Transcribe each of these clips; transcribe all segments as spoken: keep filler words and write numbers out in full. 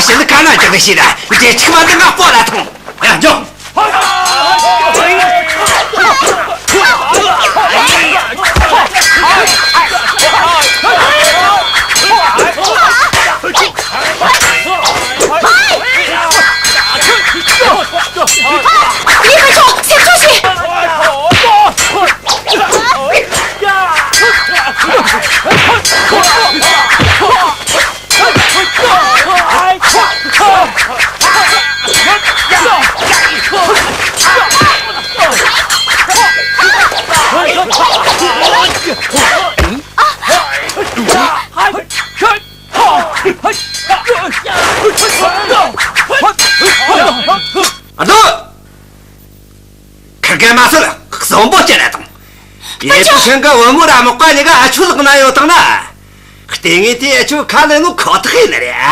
ཞི་ལི་ག་ན་རྒྱག་ལེ་ཤེས་ར། འདྲེ་ཆིག་མ་འདི་ང་སྤོ་ལ་ཐོངས། ཡ་འཇོག་ཨ་ལོ། ཁིར་གེ་མ་སོད་གསོན་པོ་སྐྱེལ་ལ་དང་། ཡེ་ཆུ་ཤང་གི་བུ་མོ་ར་མག་པ་གཉིས་ཀ་ཨ་ཆུ་ལག་ན་ཡོད་དང་ན། ལྟས་ངན་དེ་ཨ་ཆུ་ཁ་ལེན་ནོ་ཁོ་ཐག་ཡིན་ནི་རེད། ཨ།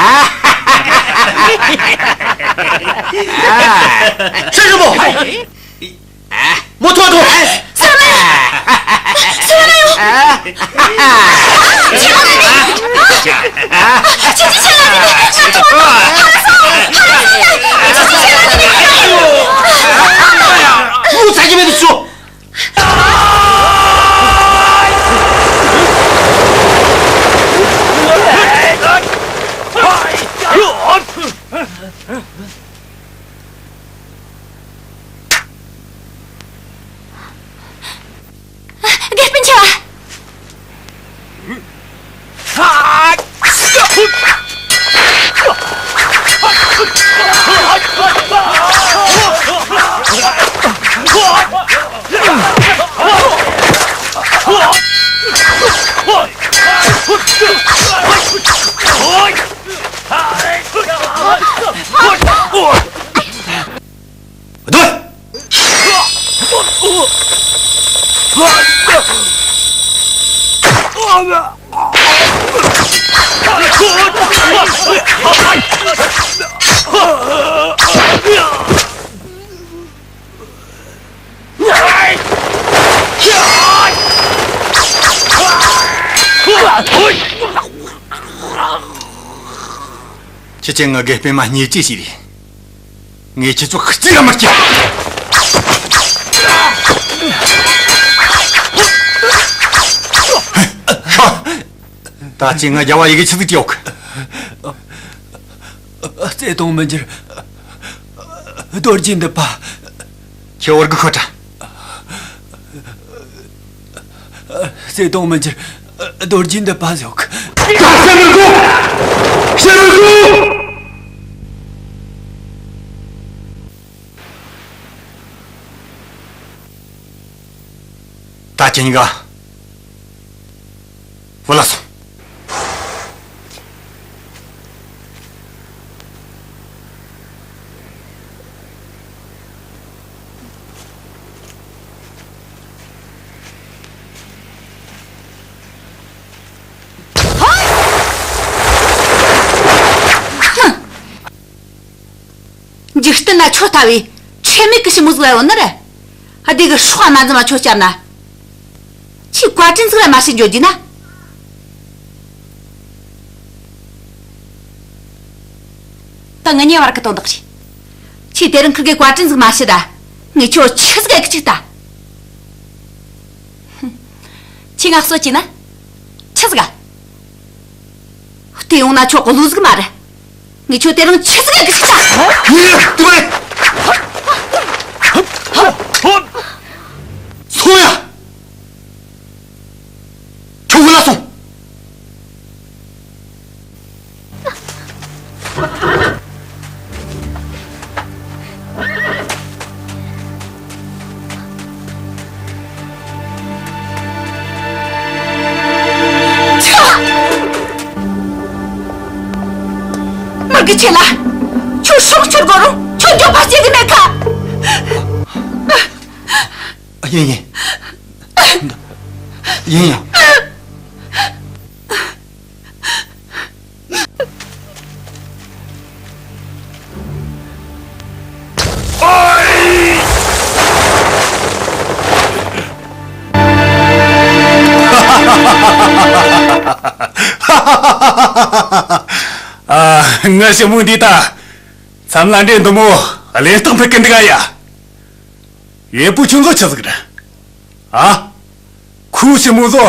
ཤེས་རིན་པོ། ཨ། མོ་ཐོ་ཐོ། སོ་ན་ཡོ། སོ་ན་ཡོ། ཁྱེད་ཀྱིས་ཁྱེད་ལ་ནི་ང་ཐོ་ཐོ། ཧ་ལ་སོ། ཧ་ལ་སོ་ན། ཁྱེད་ཀྱིས་ཁྱེད་ལ་ནི་ང་ཡོ། མོ་ཚ་གི་མེད་དུ་ཆུ། དགེ་སྤུན་ཆེ་བ། སྡོད། ཁྱེད་ཀྱིས་ངའི་དགེ་སྤུན་མ་བརྙས་བཅོས་བྱས་རེད། ངས་ཁྱེད་ཚོ་གཅིག་ལ་མི་སྐྱུར། ད་ཅི་ང་རྒྱལ་བ་ཡི་གེ་ཆི་ཟིག་ཡོད་གི། བརྩེ་དུང་མི་འགྱུར། རྡོ་རྗེ་འདི་པ། ཁྱེད་བོར་གི་ཁོ་ཏྲ། བརྩེ་དུང་མི་འགྱུར། རྡོ་རྗེ་འདི་པ་ཟོག་ད་བཤད་མི་དགོས། བཤད་མི་དགོས། ད་ཁྱེད་གཉིས་ཀ་བུད་ལ་སོང་། འཇིག་རྟེན་ན་ཁྱོད་ལྟ་བུའི་ཁྲེལ་མེད་ཀྱི་ཞི་མོ་ཟིག་ལ་ཡོད་ནི་རེད། ཨ། དེ་གི་སྲོག་མ་འཛེམ་མ་ཁྱོད་བསྐྱབས་ན། ཁྱོས་བཀའ་དྲིན་ཟིག་ར་མ་ཤེས་འཇོག་རྒྱུ་ན། ད་ངེད་གཉིས་བར་གི་དོན་དག་རེད། ཁྱོས་དེ་རིང་ཁིར་གེ་བཀའ་དྲིན་ཟིག་མ་ཤེས་ད། ངས་ཁྱོད་ཆི་ཟིག་གི་གཅིག་ལྟ། ཁྱོས་ང་གསོད་ཀྱིས་ན། ཆི་ཟིག་ག་བལྟས་ཡོང་ན་ཁྱོད་གླུ་ཟིག་མ་རེད། ངས་ཁྱོད་དེ་རིང་ཆི་ཟིག་གི་གཅིག་ལྟ། ཡེ། དེ་བས། སོང་ཡ། ཁྱོད་བུད་ལ་སོང་། མི་དགེ་ཆེ་ལ། ཁྱོད་སྲོག་སྐྱོབ་དགོས་རུང་ཁྱོད་འགྱོད་པ་སྐྱེ་གི་མེད་ཁ། ཡིན་ཡིན། ཡིན་ཡང་། ཨ། ངའི་ཞི་མོ་འདི་ད་མཚམས་ལ་འདྲེ་འདི་མོ་གླེན་རྟགས་འཕེར་གི་འདུག་ཨ་ཡ། ཡོད་པོ་ཆུང་ཚོ་ཆི་ཟིག་རེད། ཨ། ཁོའི་ཞི་མོ་ཟོ།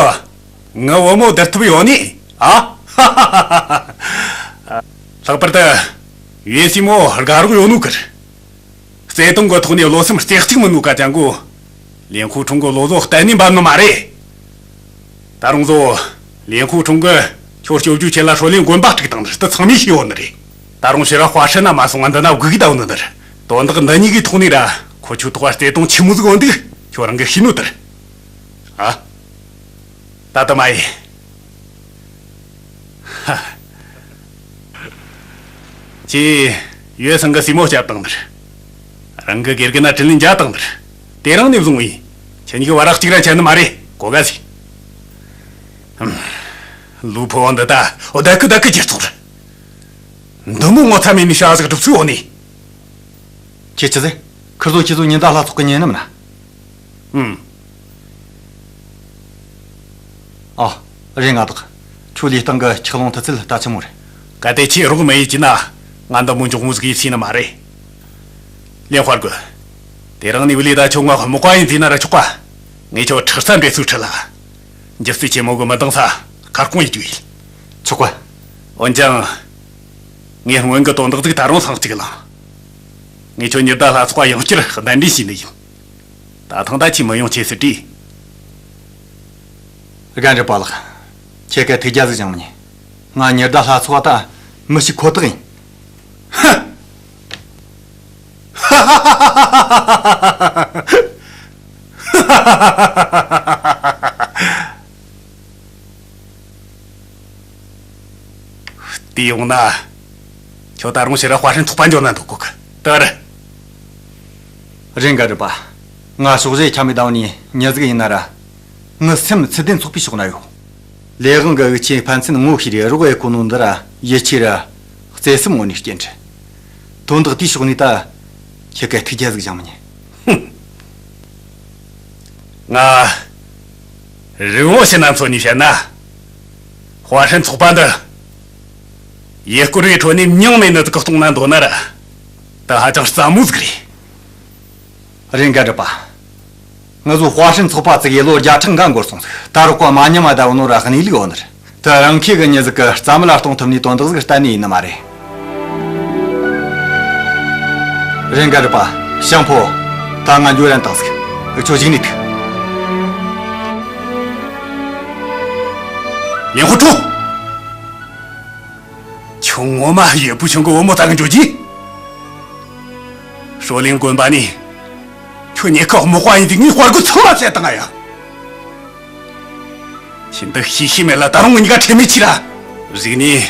ངའི་བུ་མོ་བསྡུར་ཐུབ་ཡོད་ནི། ཨ། ལྷག་པར་དུ་ཡོད་ཞི་མོ་དགའ་རོགས་ཡོད་ནོ་གི་རེད། བརྩེ་དུང་གི་ཐོག་ནས་བློ་སེམས་རྩེ་གཅིག་མིན་ནོ་ག་ཅང་གོ། ལིན་ཧུ་ཁྲུང་གི་བློ་བཟོ་གཏན་ནས་འབབ་ནི་མ་རེད། ད་རུང་ཟོ། ལིན་ཧུ་ཁྲུང་གིས་ཁྱོད་སྐྱོབ་རྒྱུའི་ཆེད་ལ་ཧྲོ་ལིན་དགོན་པ་དཀྲུགས་བཏང་ནི་རེད། དེ་ཚང་མས་ཤེས་ཡོད་ནི་རེད། ད་རུང་ཕྱིར་ར་ཧྭ་ཧྲན་ན་མ་སོང་ང་འདི་ན་སྒུག་གི་བསྡད་ནི་འདི་རེད། དོན་དག་འདི་གཉིས་ཀའི་ཐོག་ནས་ར་ཁོ་ཁྱོད་ཐོག་བརྩེ་དུང་ཆི་མོ་ཟིག་ཡོད་འདུག་ཁྱོད་རང་གིས་ཤེས་ནོ་དེ་རེད། ཨ། ད་ལྟ་མ་ཡིན། ཧ། ཁྱོས་ཡོད་སང་གི་སྲས་མོ་སྐྱོབ་བཏང་ནི་རེད། རང་གི་དགེ་རྒན་ན་དྲིན་ལན་འཇལ་བཏང་ནི་རེད། དེ་རིང་ནས་བཟུང་བས་ཁྱེད་གཉིས་ཀྱི་བར་ར་གཅིག་ར་ཆད་ནི་མ་རེད། གོ་ག་ཟིག་ཧུམ། ལུས་ཕུང་བོ་འདི་ད་འོ་བདག་གི་བདག་གི་ཁྱེར་ཚོགས་རེད། འདི་མོ་ངོ་ཚ་མེད་ནི་བྱ་ཟིག་སྒྲུབ་ཚུལ་འོ་ནི། ཁྱེད་ཆི་ཟེར། ཁིར་ཚོ་ཁྱེད་ཚོ་ཉི་ཟླ་ལྷ་ཚོགས་གི་ཉེ་ནམ་ན། ཨུམ། ཨ། རེད། ང་དག་ཁྱོད་ལི་སྟེང་གི་འཁྱགས་ལོང་ཐུབ་ཚད་ད་ཆི་མོ་རེད། གལ་ཏེ་ཁྱོས་རོགས་མི་ཡེད་ཀྱི་ན། ང་འདི་མོ་མགྱོགས་མོ་ཟིག་ཡེད་སྲིད་ནི་མ་རེད། ལིན་དཔའ་རྒོད། དེ་རིང་ནས་བུ་ལི་ད་ཁྱོད་ང་དམག་པ་ཡིན་ཟེར་ན་ར་ཆོག་ག། ངས་ཁྱོད་ཁྲི་རྩ་འབྲེལ་ཚུལ་ཁྲིད་ལ། འཇིབ་རྩལ་ཆེན་མོ་གི་མི་འདང་ས་ཁ་སྐོང་ཡེད་རྒྱུ་ཡིན། ཆོག་ག། འོན་ཀྱང་། ངས་སྔོན་གི་དོན་དག་ཟིག་ད་རུང་སང་གཅིག་ལངས། ངས་ཁྱོད་ཉི་ཟླ་ལྷ་ཚོགས་པ་ཡང་བསྐྱར་གདན་འདྲེན་བྱས་ནི་ཡིན། ད་ཐེངས་ད་ཁྱོས་མི་ཡོང་ཆེ་ཟེར་དྲིས། རྒན་རབས་པ་ལགས། ཁྱེད་ཀ་ཐུགས་རྒྱལ་ཟིག་བཞེངས་མི་ཉན། ང་ཉི་ཟླ་ལྷ་ཚོགས་པ་ད་མི་ཞིག་ཁོ་ཐག་ཡིན། ཧ། དེ་ཡོང་ན། ཁྱོད་ད་རུང་ཕྱིར་ར་ཧྭ་ཧྲན་ཚོགས་པ་འགྱོ་ན་འདོད་གོ་གི། དེ་རེད། རེད། རྒན་རབས་པ། ང་ཕྱོགས་ཞེན་ཁྱབ་མེད་ད་ནི་མྱི་ཟིག་ཡིན་ན་ར། ངའི་སེམས་ཚུལ་ལྡན་ཚོགས་པའི་ཕྱོགས་ན་ཡོད། ལས་དབང་གི་འུ་ཆེ་ཕན་ཚུན་ངོ་ཤེས་རེ་རོགས་ཡེད་གོ་ནོ་འདི་ར་ཡིད་ཆེས་ར་བརྩེ་སེམས་ངོ་ནས་སྐྱེ་འདྲ། དོན་དག་དེའི་ཕྱོགས་ནས་ད་ཁྱེད་ཀ་ཐུགས་རྒྱལ་ཟིག་བཞེངས་མི་ཉན། ཧུམ། ང་རིན་བོ་ཞིག་ན་མཚོན་ནས་བཤད་ན། ཧྭ་ཧྲན་ཚོགས་པ་འདི་ཡུལ་སྐོར་བའི་ཁྲོད་ནས་མྱིང་མེད་ནི་དག་གཏོང་ན་འདོད་ན་ར། ད་ཧ་ཅང་སླ་མོ་ཟིག་རེད། རེད། རྒན་རབས་པ། ང་ཚོ་ཧྭ་ཧྲན་ཚོགས་པ་བཙུགས་ཡས་ལོ་བརྒྱ་ཕྲག་འགའ་འགོར་སོང་ཟིག་ད་རོགས་པ་མ་ཉམས་མ་ད་བ་ནོ་ར་གནས་ལུགས་ཡོད་ནི་རེད། དེ་རང་ཁྱེད་གི་མྱི་ཟིག་གི་རྩ་མེད་ལ་གཏོང་ཐུབ་ནི་དོན་དག་ཟིག་གཏན་ནས་ཡིན་ནི་མ་རེད། རེད། རྒན་རབས་པ། ཤང་ཕོ། ད་ང་འགྱོ་རན་བཏང་ཟིག་ཁྱོད་གཞུག་ནས་ཐུག་ལིན་ཧུ་ཁྲུང་། ཁྱོད་ངོ་མ་ཡོད་པོ་ཆུང་གི་བུ་མོ་ལྟ་གི་འགྱོ་རྒྱུ། ཧྲོ་ལིན་དགོན་པ་ནས་ཁྱོད་ཉེ་ཁ་དམག་དཔོན་ཡིན་དུས་ངའི་དཔའ་རྒོད་ཚང་མ་བསད་བཏང་ང་ཡ། ཁྱེད་འདི་ཤེས་ཤེས་མེད་ལ་ད་རུང་ངེད་གཉིས་ཀ་ཁྲེལ་མེད་བྱས་ར། གཞུག་ནས་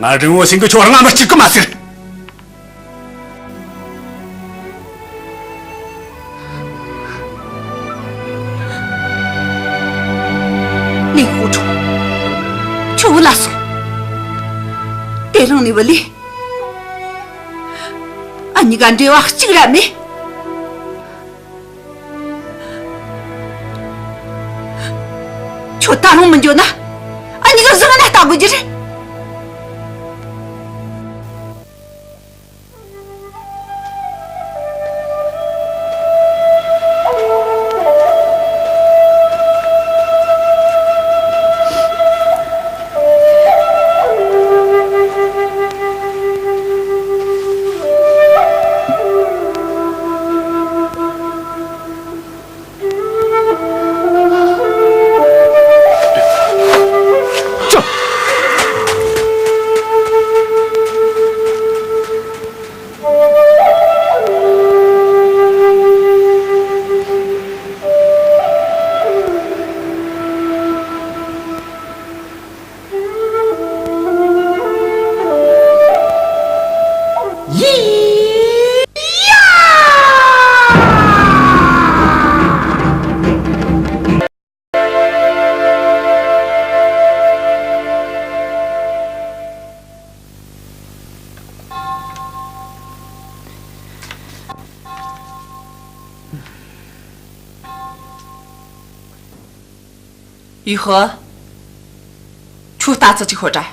ང་རིན་བོ་ཞིང་གིས་ཁྱོད་རང་ང་མི་སྐྱུར་གི་མ་ཟེར། ལིན་ཧུ་ཁྲུང་། ཁྱོད་བུད་ལ་སོང་། དེ་རིང་ནས་བུད་ལས། ཨ་གཉིས་ཀ་འབྲེལ་བ་གཅིག་ར་མེད། ཁྱོད་ད་རུང་མི་འགྱོ་ན། ཨ་གཉིས་ཀ་བཟང་ན་ལྟ་དགོས་རྒྱུ་རེད། ཡུས་ཧོ། ཁྱོད་ལྟ་ཚུལ་ཅིག་ཤོད་དྲ།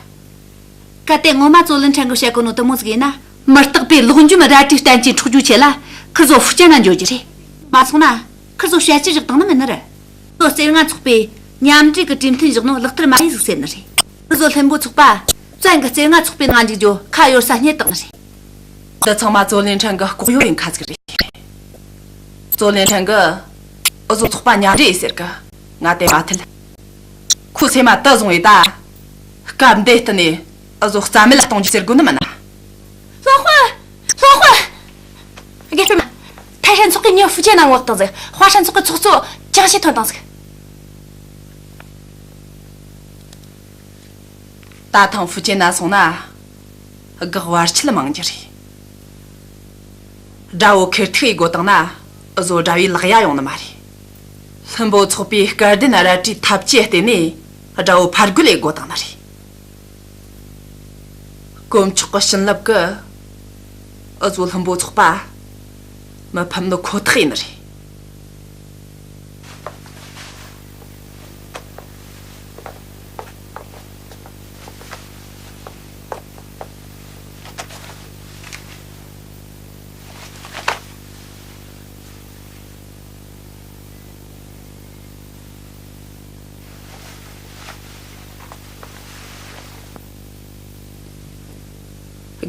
གལ་ཏེ་ངོ་མ་ཙོ་ལིན་ཁྲན་གིས་བཤད་གོ་ནོ་དེ་མོ་ཟིག་ཡིན་ན། མུ་སྟེགས་པའི་ལོག་འཇོམས་རལ་གྲིའི་བསྟན་བཅོས་འཕྲོག་རྒྱུའི་ཆེད་ལ་ཁིར་ཚོ་ཧྥུ་ཅན་ན་འགྱོ་རྒྱུ་རེད། མ་སོང་ན་ཁིར་ཚོ་བཤད་རྒྱུ་བཞག་བཏང་ནི་མིན་ནི་རེད། ཁིར་ཚོ་རྩེ་ལྔ་ཚོགས་པས་མཉམ་འབྲེལ་གྱི་གྲོས་མཐུན་བཞག་ནོ་ལག་བསྟར་མ་ཡེ་ཟིག་ཟེར་ནི་རེད། ཁིར་ཚོ་ལྷུན་པོ་ཚོགས་པ་བཙན་གྱིས་རྩེ་ལྔ་ཚོགས་པའི་ནང་འཇུག་རྒྱུ་ཁ་གཡར་ས་རྙེད་བཏང་ནི་རེད། འདི་ཚང་མ་ཙོ་ལིན་ཁྲན་གྱི་ལྐོག་གཡོ་ཡིན་ཁ་ཟིག་རེད། ཙོ་ལིན་ཁྲན་གྱིས་འུ་ཚོ་ཚོགས་པ་མཉམ་འབྲེལ་ཡེ་ཟེར་གི། ང་དེ་མ་མཐུན། ཁོའི་སེམས་མ་དེ་བཟུང་བས་ད། སྐབས་འདི་བསྟུན་ནས་འུ་ཚོ་རྩ་མེད་ལ་གཏོང་རྒྱུ་ཟེར་དགོས་ནི་མིན་ན། སློབ་དཔོན། སློབ་དཔོན། དགེ་སྤུན་མ། ཐའེ་ཧྲན་ཚོགས་ཀྱིས་ངའི་ཧྥུ་ཅན་ན་བསྔོགས་བཏང་ཟིག། ཧྭ་ཧྲན་ཚོགས་ཀྱི་ཚོགས་གཙོ་ཅང་ཤེས་ཐོན་བཏང་ཟིག། ད་ཐེངས་ཧྥུ་ཅན་ན་སོང་ན། གེགས་བར་ཆད་མང་རྒྱུ་རེད། དགྲ་བོ་ཁེར་ཐུག་ཡེ་དགོས་བཏང་ན། འུ་ཚོ་དགྲ་བོའི་ལག་ཡ་ཡོང་ནི་མ་རེད། ལྷུན་པོ་ཚོགས་པའི་སྐལ་ལྡན་རལ་གྲིའི་ཐབས་ཇུས་བརྟེན་ནས་དགྲ་བོ་ཕར་རྒོལ་ཡེ་དགོས་བཏང་ནི་རེད། དཀོན་མཆོག་གི་བྱིན་རླབས་ཀྱིས་འུ་ཚོ་ལྷུན་པོ་ཚོགས་པ་མི་ཕམ་ནི་ཁོ་ཐག་ཡིན་ནི་རེད།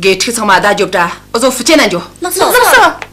དགེ་ཕྲུག་ཚང་མ་བརྡ་རྒྱོབ་དྲ། འུ་ཚོ་ཧྥུ་ཅན་ན་འགྱོ། ལགས་སོ། ལགས་སོ།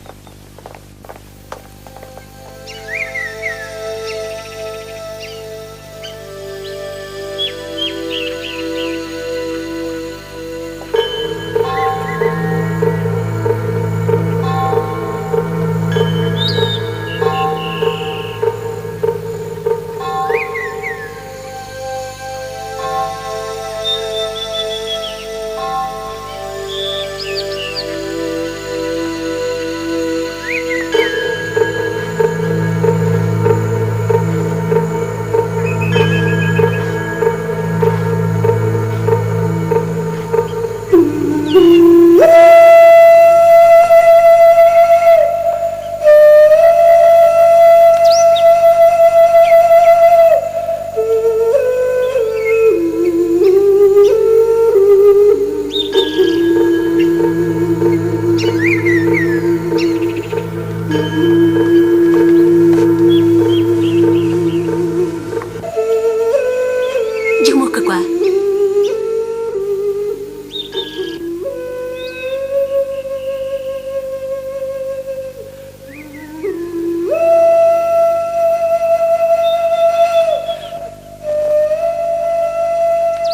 འཇིགས་མོ་ལྐུགས་པ།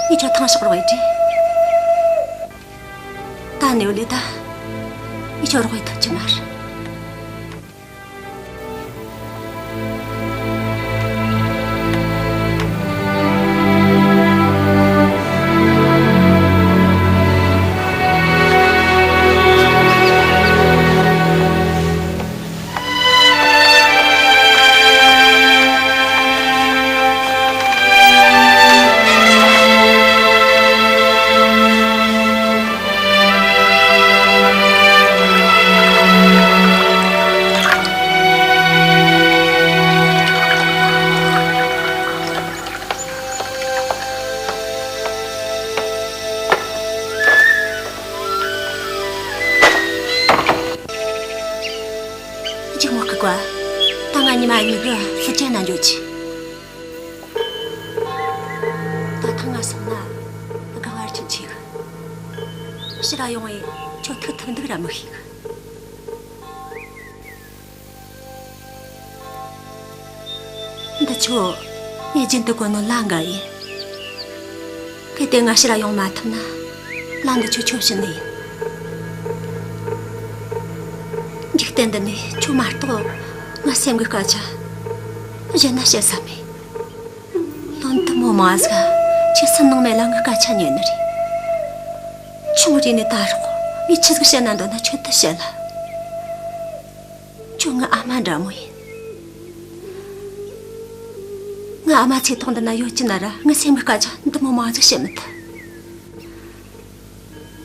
ངས་ཁྱོད་ཐང་ཞོག་རོགས་ཡེད་དྲིས། ད་ནེའུ་ལེ་ད། ངས་ཁྱོད་རོགས་ཡེད་ཐུབ་ཀྱི་མ་རེད། འཇིགས་མོ་ལྐུགས་པ། ད་ང་ཉི་མ་གཉིས་གི་ཧྥུ་ཅན་ན་འགྱོ་རྒྱུ། ད་ཐེངས་ང་སོང་ན་དགའ་བར་ཁྱོད་ཆེ་གི། ཕྱིར་ར་ཡོང་བས་ཁྱོད་ཐུག་ཐུབ་འདུག་ར་མི་ཤེས་གི། འདི་ཁྱོད་ངས་རྒྱུན་དུ་གོན་ནོ་ལ་འགའ་ཡིན། གལ་ཏེ་ང་ཕྱིར་ར་ཡོང་མ་ཐུབ་ན། ལ་འདི་ཁྱོད་ཁྱོད་བྱིན་ནི་ཡིན། འཇིག་རྟེན་འདི་ནས་ཁྱོད་མ་གཏོགས་ངའི་སེམས་ཀྱི་སྐད་ཆ་གཞན་ན་བཤད་ས་མེད། ལོ་འདི་མོ་མང་ཟིག་ཁྱེད་སེམས་ནང་མེད་ལ་ངའི་སྐད་ཆ་ཉན་ནི་རེད། ཆུང་རིང་ནས་ད་རག་གོ། ངས་ཆི་ཟིག་བཤད་ན་འདོད་ན་ཁྱོད་དེ་བཤད་ལ། ཁྱོད་ངའི་ཨ་མ་འདྲ་མོ་ཡིན། ངའི་ཨ་མ་ཚེ་ཐོག་འདི་ན་ཡོད་ཀྱི་ན་ར། ངའི་སེམས་ཀྱི་སྐད་ཆ་འདི་མོ་མང་ཟིག་བཤད་མི་ཐུབ།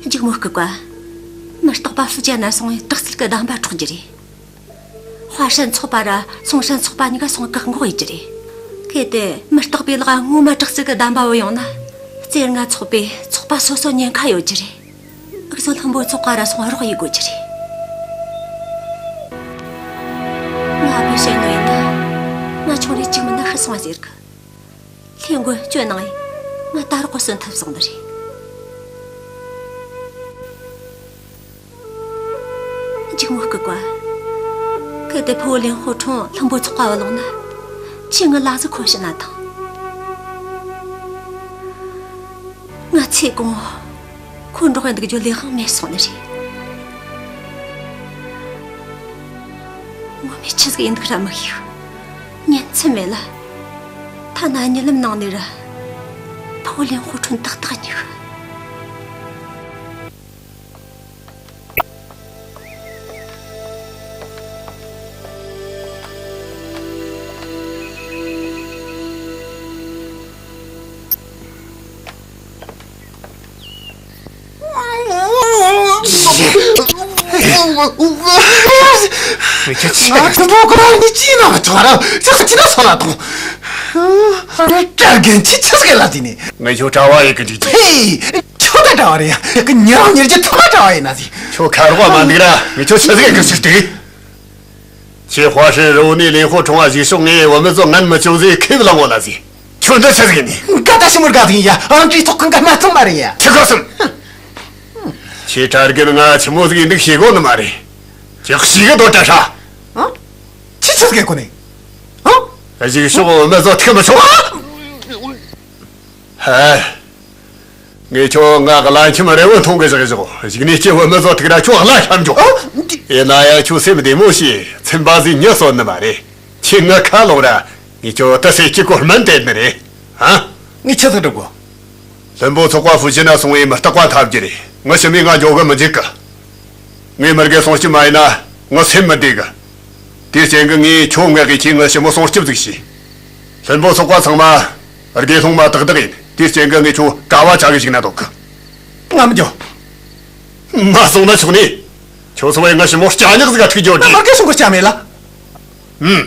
འཇིགས་མོ་ལྐུགས་པ། མུ་སྟེགས་པ་ཧྥུ་ཅན་ན་སོང་བས་དྲག་རྩལ་གྱི་གདམས་པ་འཕྲོག་རྒྱུ་རེད། ཧྭ་ཧྲན་ཚོགས་པ་ར་སུང་ཧྲན་ཚོགས་པ་གཉིས་ཀ་སོང་བཀག་འགོག་ཡེད་རྒྱུ་རེད། གལ་ཏེ་མུ་སྟེགས་པའི་ལག་ངོ་མ་དྲག་རྩལ་གྱི་གདམས་པ་བུད་ཡོང་ན། རྩེ་ལྔ་ཚོགས་པས་ཚོགས་ པ་སོ་སོ་ཉེན་ཁ་ཡོད་རྒྱུ་རེད། འུ་ཚོ་ལྷུན་པོ་ཚོགས་པ་ར་སོང་རོགས་ཡེད་དགོས་རྒྱུ་རེད། ང་ཨ་ཕས་བཤད་ནོ་ཡིན་ན། ང་ཆུང་རིང་གཅིག་མིན་ན་ཤི་སོང་ཟེར་གི། ལྷའི་མགོན་སྐྱོབ་གནང་ངས་ང་ད་རག་གི་གསོན་ཐབས་བཟང་ནི་རེད། འཇིགས་མོ་ལྐུགས་པ། གལ་ཏེ་ཕུ་བོ་ལེན་ཧོ་ཁྲུང་ལྷུན་པོ་ཚོགས་པ་བུད་ལོང་ན། ཁྱེད་ངའི་ལ་ཟིག་ཁོ་ཤི་ན་ཐང་། ང་ཚེ་གང་བོ་ཁོ་འགྲོགས་ཡེ་འདུག་རྒྱུའི་ལས་དབང་མེད་སོང་ནི་རེད། ངོ་མས་ཆི་ཟིག་ཡིན་འདུག་ར་མི་ཤེས། ཉན་ཚུལ་མེད་ལ། ཐ་ན་གཉིད་ལམ་ནང་ནས་ར། ཕུ་བོ་ལེན་ཧོ་ཁྲུང་ཏག་ཏག་སྙེགས། ཁྱེད་ཆི། ང་ཐུ་བོ་ཁོ་རང་གཉིས་ཅི་ན་མི་ཐུབ་ར། ཅི་ཅི་ན་སོང་ལ་ཐོང་། གྲྭ་རྒན་ཆི་ཆི་ཟིག་ལ་དེ་ནི། ངས་ཁྱོད་གྲྭ་བ་ཡེད་གི་འཇུག་རྒྱུ། ཧེ། ཁྱོད་ད་གྲྭ་བ་རེད་ཡ། ཡ་གི་ཉེ་རང་ཉེར་གྱི་ཐོག་མ་གྲྭ་བ་ཡིན་ན་ཟིག་ཁྱོད་ཁ་རོག་མ་འདུག་ར། ངས་ཁྱོད་ཆི་ཟིག་ཡེད་གི་འཇུག་དེ། ཁྱེད་ཧྭ་ཧྲན་རི་བོ་ནས་ལེན་ཧོ་ཁྲུང་བ་གཞུག་ཕྱོགས་ངས་བུད་མེད་ཚོ་ངན་མི་སྐྱོན་ཟེར་ཁས་བླངས་ངོ་ལ་ཟིག་ཁྱོད་འདི་ཆི་ཟིག་ཡིན་ནི། འགའ་ད་ཞི་མོ་དགའ་ཟིག་ཡིན་ཡ། ཨང་ཀྲིས་ཐོག་ཁང་ག་མ་ཚང་མ་རེད་ཡ། ཁྱེད་ཁོ་སུམ། ཁྱེད་གྲྭ་རྒན་ང་ཆི་མོ་ཟིག་ཡིན་འདུག་ཤེས་གོ་ནི་མ་རེད། ཁྱེད་ཤི་གི་དོ་ཏྲ་ཧྲ། ཨང་། ཁྱེད་ཆི་ཟིག་གོ་ནི། ཨང་། གཞུག་ཕྱོགས་བུད་མེད་ཚོ་ཐུག་མི་ཆོག་ཧ། ངས་ཁྱོད་ང་གི་ལན་ཁྱིམ་རེ་བོ་མཐོང་གི་བཞག་བཞག་གཞུག་ནས་སྐྱེ་བོ་མི་བཟོ་ཐུག་ར་ཁྱོད་གླ་ཤམ་འཇོག་ཨ། འདི། ཡིན་ན་ཡང་ཁྱོད་སེམས་བདེ་མོ་བྱོས། ཚན་པ་ཟིག་མྱི་གསོད་ནི་མ་རེད། ཁྱེད་ང་ཁ་ལོག་ར། ངས་ཁྱོད་དུ་སེ་སྐྱིད་གོ་སྨན་སྟེར་ནི་རེད། ཨ། ངས་ཆི་ཟིག་སྒྲུབ་དགོ། ལྷུན་པོ་ཚོགས་པ་ཧྥུ་ཅན་ན་སོང་བའི་མི་རྟག་པ་འཐབ་རྒྱུ་རེད། ངའི་ཞི་མོས་ང་འཇོག་གི་མི་འཇུག་གི། ངས་མི་དགེ་སྲུང་སྐྱོབ་མ་ཡེད་ན་ངའི་སེམས་མི་བདེ་གི། དེའི་རྐྱེན་གྱིས་ངས་ཁྱོད་མངགས་གི་ཁྱེད་ངའི་ཞི་མོ་སྲུང་སྐྱོབ་ཟིག་བྱོས། ལྷུན་པོ་ཚོགས་པ་ཚང་མ་དགེ་སློང་མ་དག་དག་ཡིན། དེའི་རྐྱེན་གྱིས་ངས་ཁྱོད་གྲྭ་བ་ཆགས་གི་བཅུག་ན་འདོད་གི། ང་མི་འགྱོ། མ་སོང་ན་ཆོག་ནི། ཁྱོད་ཚོ་བས་ངའི་ཞི་མོ་སྐྱ་ཉག་ཟིག་ག་ཐུག་རྒྱུ་ན་མ་དགེ་སྲུང་གི་སྐྱ་མེད་ལ། ཨུམ།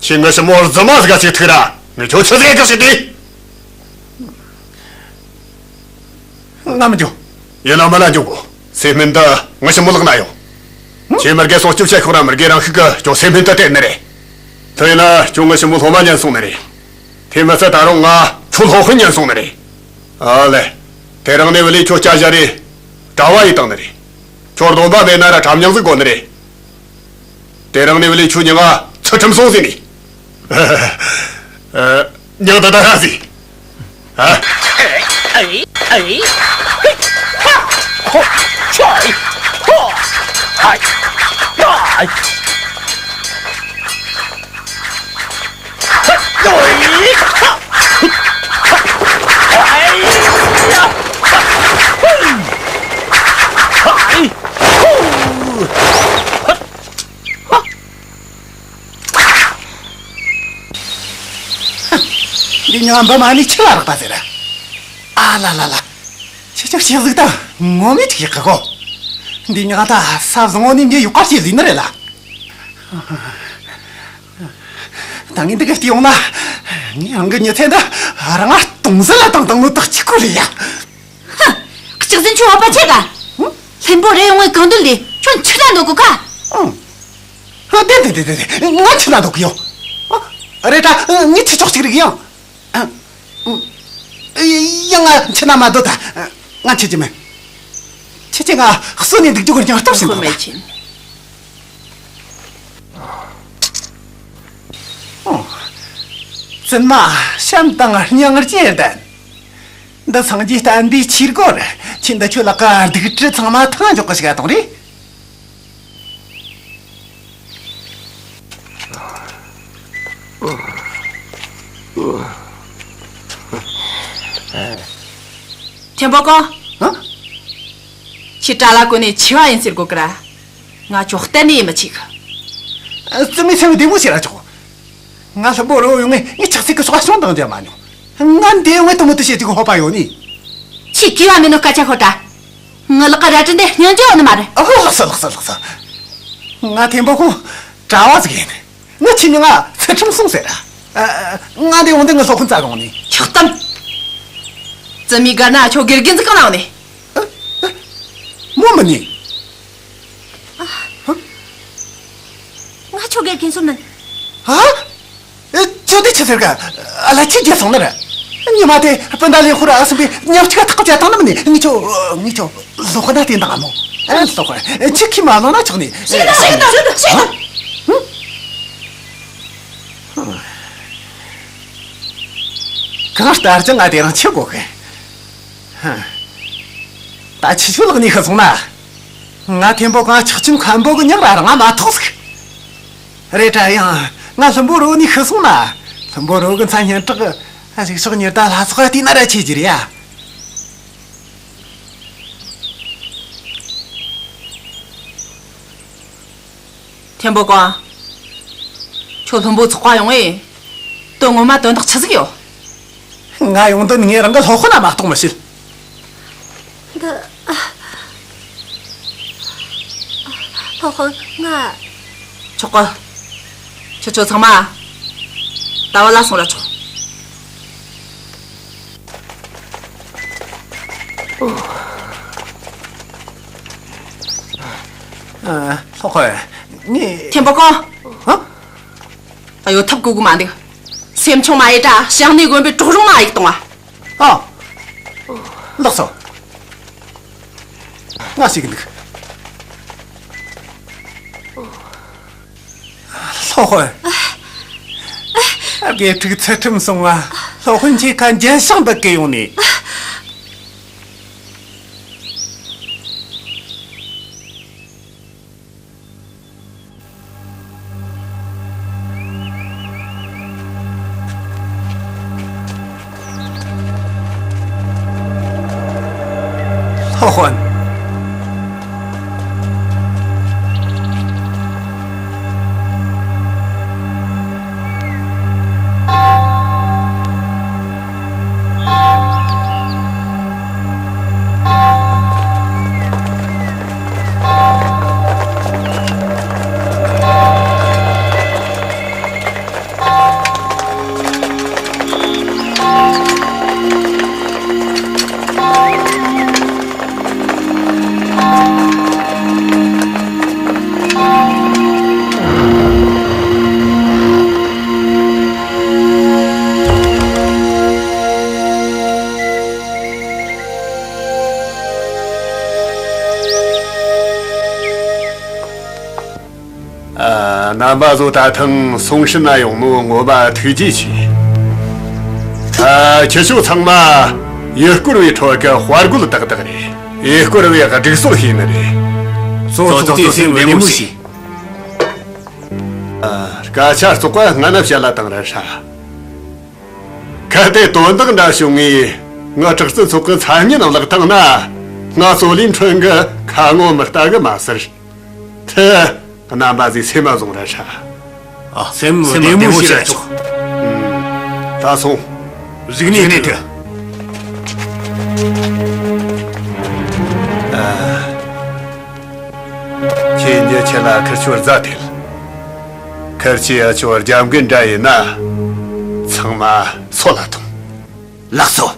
ཁྱེད་ངའི་ཞི་མོ་རྫུན་མ་ཟིག་ག་ཅིག་ཐུག་ར། ངས་ཁྱོད་ཆི་ཟིག་གི་ཞིག་དེ། ང་མི་འགྱོ། ཡིན་ན་མིན་ན་འགྱོ་དགོ། སེམས་སྨན་དེ་ངའི་ཞི་མོ་ལག་ན་ཡོད། ཁྱེད་མི་དགེ་སྲུང་སྐྱོབ་བྱེད་ཤོག་ར། མི་དགེ་རང་ཤུགས་གིས་ཁྱོད་སེམས་སྨན་དེ་སྟེར་ནི་རེད། དེ་ཡིན་ན་ཁྱོད་ངའི་ཞི་མོ་སློབ་མ་ཉན་སོང་ནི་རེད། དེ་མི་ཚད་ད་རུང་ང་ཁྱོད་སློབ་དཔོན་ཉན་སོང་ནི་རེད། ཨ་ལེ། དེ་རིང་ནས་བུ་ལས་ཁྱོད་སྐྱ་བཞག་རེ་གྲྭ་བ་ཡེད་བཏང་ནི་རེད། ཁྱོད་སྡོམ་པ་མེད་ན་ར་གྲྭ་མྱང་ཟིག་དགོ་ནི་རེད། དེ་རིང་ནས་བུ་ལས་ཁྱོད་མྱིང་ང་ཚུལ་ཁྲིམས་སྲུང་ཟེར་ནི། ཨ། མྱིང་དེ་ད་ར་ཟིག་ཨ། ཨེ། ཨེ། ཧ། ཧོ། ཆོ། ཧོ། ཨ། ཨ། འདི་ཉང་འབུ་མ་ནི་ཆི་ལ་རག་པ་ཟེར། ཨ་ལ་ལ་ལ། ཁྱེད་ཅག་ཤེས་ཟིག་ད་ངོ་མས་ཅིག་ཡག་གི་གོ། འདི་ཉང་ད་ས་བཟང་བོ་ནི་འདི་ཡུག་པ་ཞིག་ལུས་ནི་རེད་ལ། ད་ངས་འདི་ག་བལྟས་ཡོང་ན། ངས་རང་གི་མྱི་ཚེ་འདི་རང་ང་སྟོང་ཟད་ལ་བཏང་བཏང་ནོ་དག་ཅིག་ཁོ་རེད་ཡ། ཧ། གཅིག་ཟིན་ཁྱོད་བ་པ་ཆེ་ག་ཧུ། ལྷུན་པོ་རེ་ཡོང་བའི་གང་འདོད་ལས་ཁྱོད་འཆུག་ན་འདོད་གོ་ཁ། ཨང་། ཨ། དེ་དེ་དེ་དེ་ང་འཆུག་ན་འདོད་གི་ཡོད། ཨ། རེད་ད་ངས་ཆི་ཆོག་ཅིག་རིག་ཡང་། ཨ། ཨ། ཡང་ང་འཆུག་ན་མ་འདོད་ད། ང་འཆུག་རྒྱུ་མེད། ཁྱེད་ཀྱིས་ང་གསོན་ནས་འདུག་རྒྱུ་གི་སྙིང་སྟོབས་ཤིག་འདོད་ད། ཨོ། བཙུན་མ་བྱམས་དང་སྙིང་རྗེ་ལྡན། འདི་སངས་རྒྱས་བསྟན་པའི་ཆོས་སྒོར། ཁྱེད་འདི་ཁྱོད་ལག་ག་སྡིག་སྒྲིབ་ཚང་མ་ཐང་འཇོག་གི་ཞིག་ག་གཏོང་རེ། ཐེན་པོ་ཀོ། ཨ། ཁྱེད་གྲྭ་ལ་གོ་ནས་ཆེ་བ་ཡིན་ཟེར་གོ་གི་ར། ང་ཅོག་གཏན་ནས་ཡིད་མི་ཆེས་གི། བཙུན་མོའི་སེམས་བདེ་མོ་བྱེད་ར་ཆོག་ང་ལྷུན་པོ་རི་བོ་ཡོང་ངས་ངའི་ཆགས་སྲེད་ཀྱི་སྲོག་ག་ཤོང་དང་འཇལ་མ་མྱོང་། ང་འདི་ཡོང་ངས་དུ་མོ་དུ་བྱེད་ཀྱི་ཧོ་པ་ཡོད་ནི། ཁྱེད་གིས་བ་མིན་ནོ་སྐད་ཆ་ཤོད་དྲ། ངའི་ལག་ག་རལ་གྲི་འདི་སྙིང་རྗེ་ཡོད་ནི་མ་རེད། ཨོ། ལགས་སོ་ལགས་སོ་ལགས་སོ། ང་ཐེན་པོ་ཁོང་གྲྭ་བ་ཟིག་ཡིན། ངའི་ཆི་མྱིང་ང་ཚུལ་ཁྲིམས་སྲུང་ཟེར། ཨ། ང་འདི་ཡོང་དུས་ངའི་སློབ་དཔོན་བཙལ་ཡོང་ནི། ཆོག་གཏམ། བཙུན་མའི་སྒར་ན་ཁྱོད་དགེ་རྒན་ཟིག་གང་ན་ཡོད་ནི། མོ་མིན་ནི། ང་ཁྱོད་དགེ་རྒན་ཟིག་མིན། ཨ། ཨེ། ཁྱོད་དེ་ཆི་ཟེར་ག་ཨ་ལ་ཁྱི་རྒྱལ་སོང་ནི་རེད། ཉི་མ་དེ་སྤུན་ཟླ་ལེན་ཧུ་ར་ཨ་སུམ་པའི་ཉམས་ཆག་ཐག་བཅད་བཏང་ནི་མིན་ནི། ངས་ཁྱོད། ངས་ཁྱོད་ལོ་ཁོ་ན་དེ་འདང་ཨ་མོ། ཨ། ལོ་ཁོ་ཁྱི་ཁྱི་མ་ལོ་ན་ཆོག་ནི། ཤེས་དང་ཤེས་དང་ཤེས་དང་། གང་ལྟར་ཀྱང་ང་དེ་རིང་ཁྱི་དགོས་གི། ད་ཁྱི་ཆོ་ལག་ནས་ཤི་སོང་ན། ང་ཐེན་པོ་གང་ཆག་ཆིན་མཁན་པོ་གི་ཉག་ར་རང་ང་མ་ཐོགས་ཟིག་རེད་དྲ་ཡང་ང་ལྷུན་པོ་རོ་ནས་ཤི་སོང་ན། ལྷུན་པོ་རོ་གི་མཚན་སྙན་གྲགས་གཟིག་ཕྱོགས་ཉི་ཟླ་ལྷ་ཚོགས་བལྟས་ན་ར་ཆེ་རྒྱུ་རེད་ཡ། ཐེན་པོ་ཀོང་། ཁྱོད་ལྷུན་པོ་ཚོགས་པ་ཡོང་ངས། དོན་ངོ་མ་དོན་དག་ཆི་ཟིག་ཡོད། ང་ཡོང་དོན་ངས་རང་གི་སློབ་དཔོན་ན་མ་གཏོགས་མི་ཤེས། འདི། ཨ། སློབ་དཔོན་ང་། ཆོག་གི། ཁྱེད་ཚོ་ཚང་མ། ད་བ་ལ་སོང་ར་ཆོག་ཨ། སློབ་དཔོན། ངས། ཐེན་པོ་ཀོང་། ཨ། ད་ཡོད་ཐབས་གོ་གི་མ་འདུག་སེམས་ཆུང་མ་ཡེ་དྲ་ཞང་ནས་དགོན་པའི་གྲོག་རོང་ན་ཡིག་གཏོང་བ། ཨ། ལགས་སོ། ང་ཞིག་འདུག་སློབ་དཔོན། དགེ་ཕྲུག་ཚུལ་ཁྲིམས་སྲུང་བ། སློབ་དཔོན་ཁྱེད་ཀ་འགྱན་ཤང་འབུད་གི་ཡོང་ནས། སློབ་དཔོན། ཨ། རྣམ་པ་ཚོ་ད་ཐེངས་སུང་ཧྲན་ན་ཡོང་ནོ་ངོ་མ་ཐུགས་རྗེ་ཆེ། ཨ། ཁྱེད་ཚོ་ཚང་མ་ཡུལ་སྐོར་བའི་ཁྲོད་ཀྱི་དཔའ་རྒོད་ཏག་ཏག་རེད། ཡུལ་སྐོར་བའི་སྒྲིག་སྲོལ་ཤེས་ནི་རེད། གཙོ་བོ་ཚོགས་གཙོས་སེམས་བདེ་མོ་བྱོས། ཨ། སྐད་ཆ་རྩོག་པ་སྔ་ན་བཤད་ལ་བཏང་ར་ཧྲ། གལ་ཏེ་དོན་དག་འདྲ་བྱུང་ངས་ངའི་དྲག་རྩལ་ཚོགས་ཀྱི་མཚན་སྙན་བརླག་བཏང་ན། ང་ཙོ་ལིན་ཁྲོན་གྱི་ཁ་ངོ་མི་ལྟ་གི་མ་ཟེར། ཐི། རྣམ་པ་ཚོས་སེམས་མ་བཟུང་ར་ཧྲ། ཨ། སེམས་བདེ་མོ་བྱོས་ར་ཆོག་ད་སོང་། གཞུག་ནས་ཐུག་ཁྱེད་གཉིས་ཆེ་ལ་ཁིར་ཆོར་རྫ་ཐེལ། ཁིར་ཆོས་ཨ་ཆོ་རྒྱབ་འགལ་འདྲ་ཡིན་ན། ཚང་མ་སོད་ལ་ཐོངས། ལགས་སོ།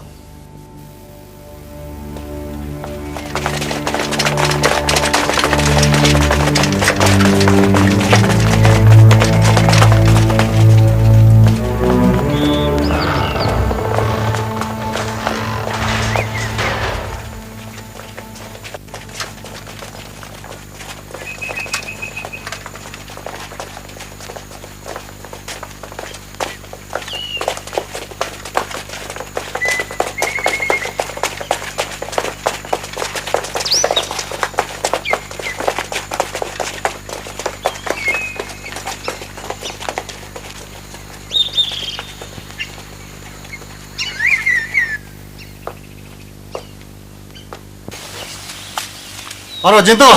ཨ་རོ། སྦྱིན་བདག་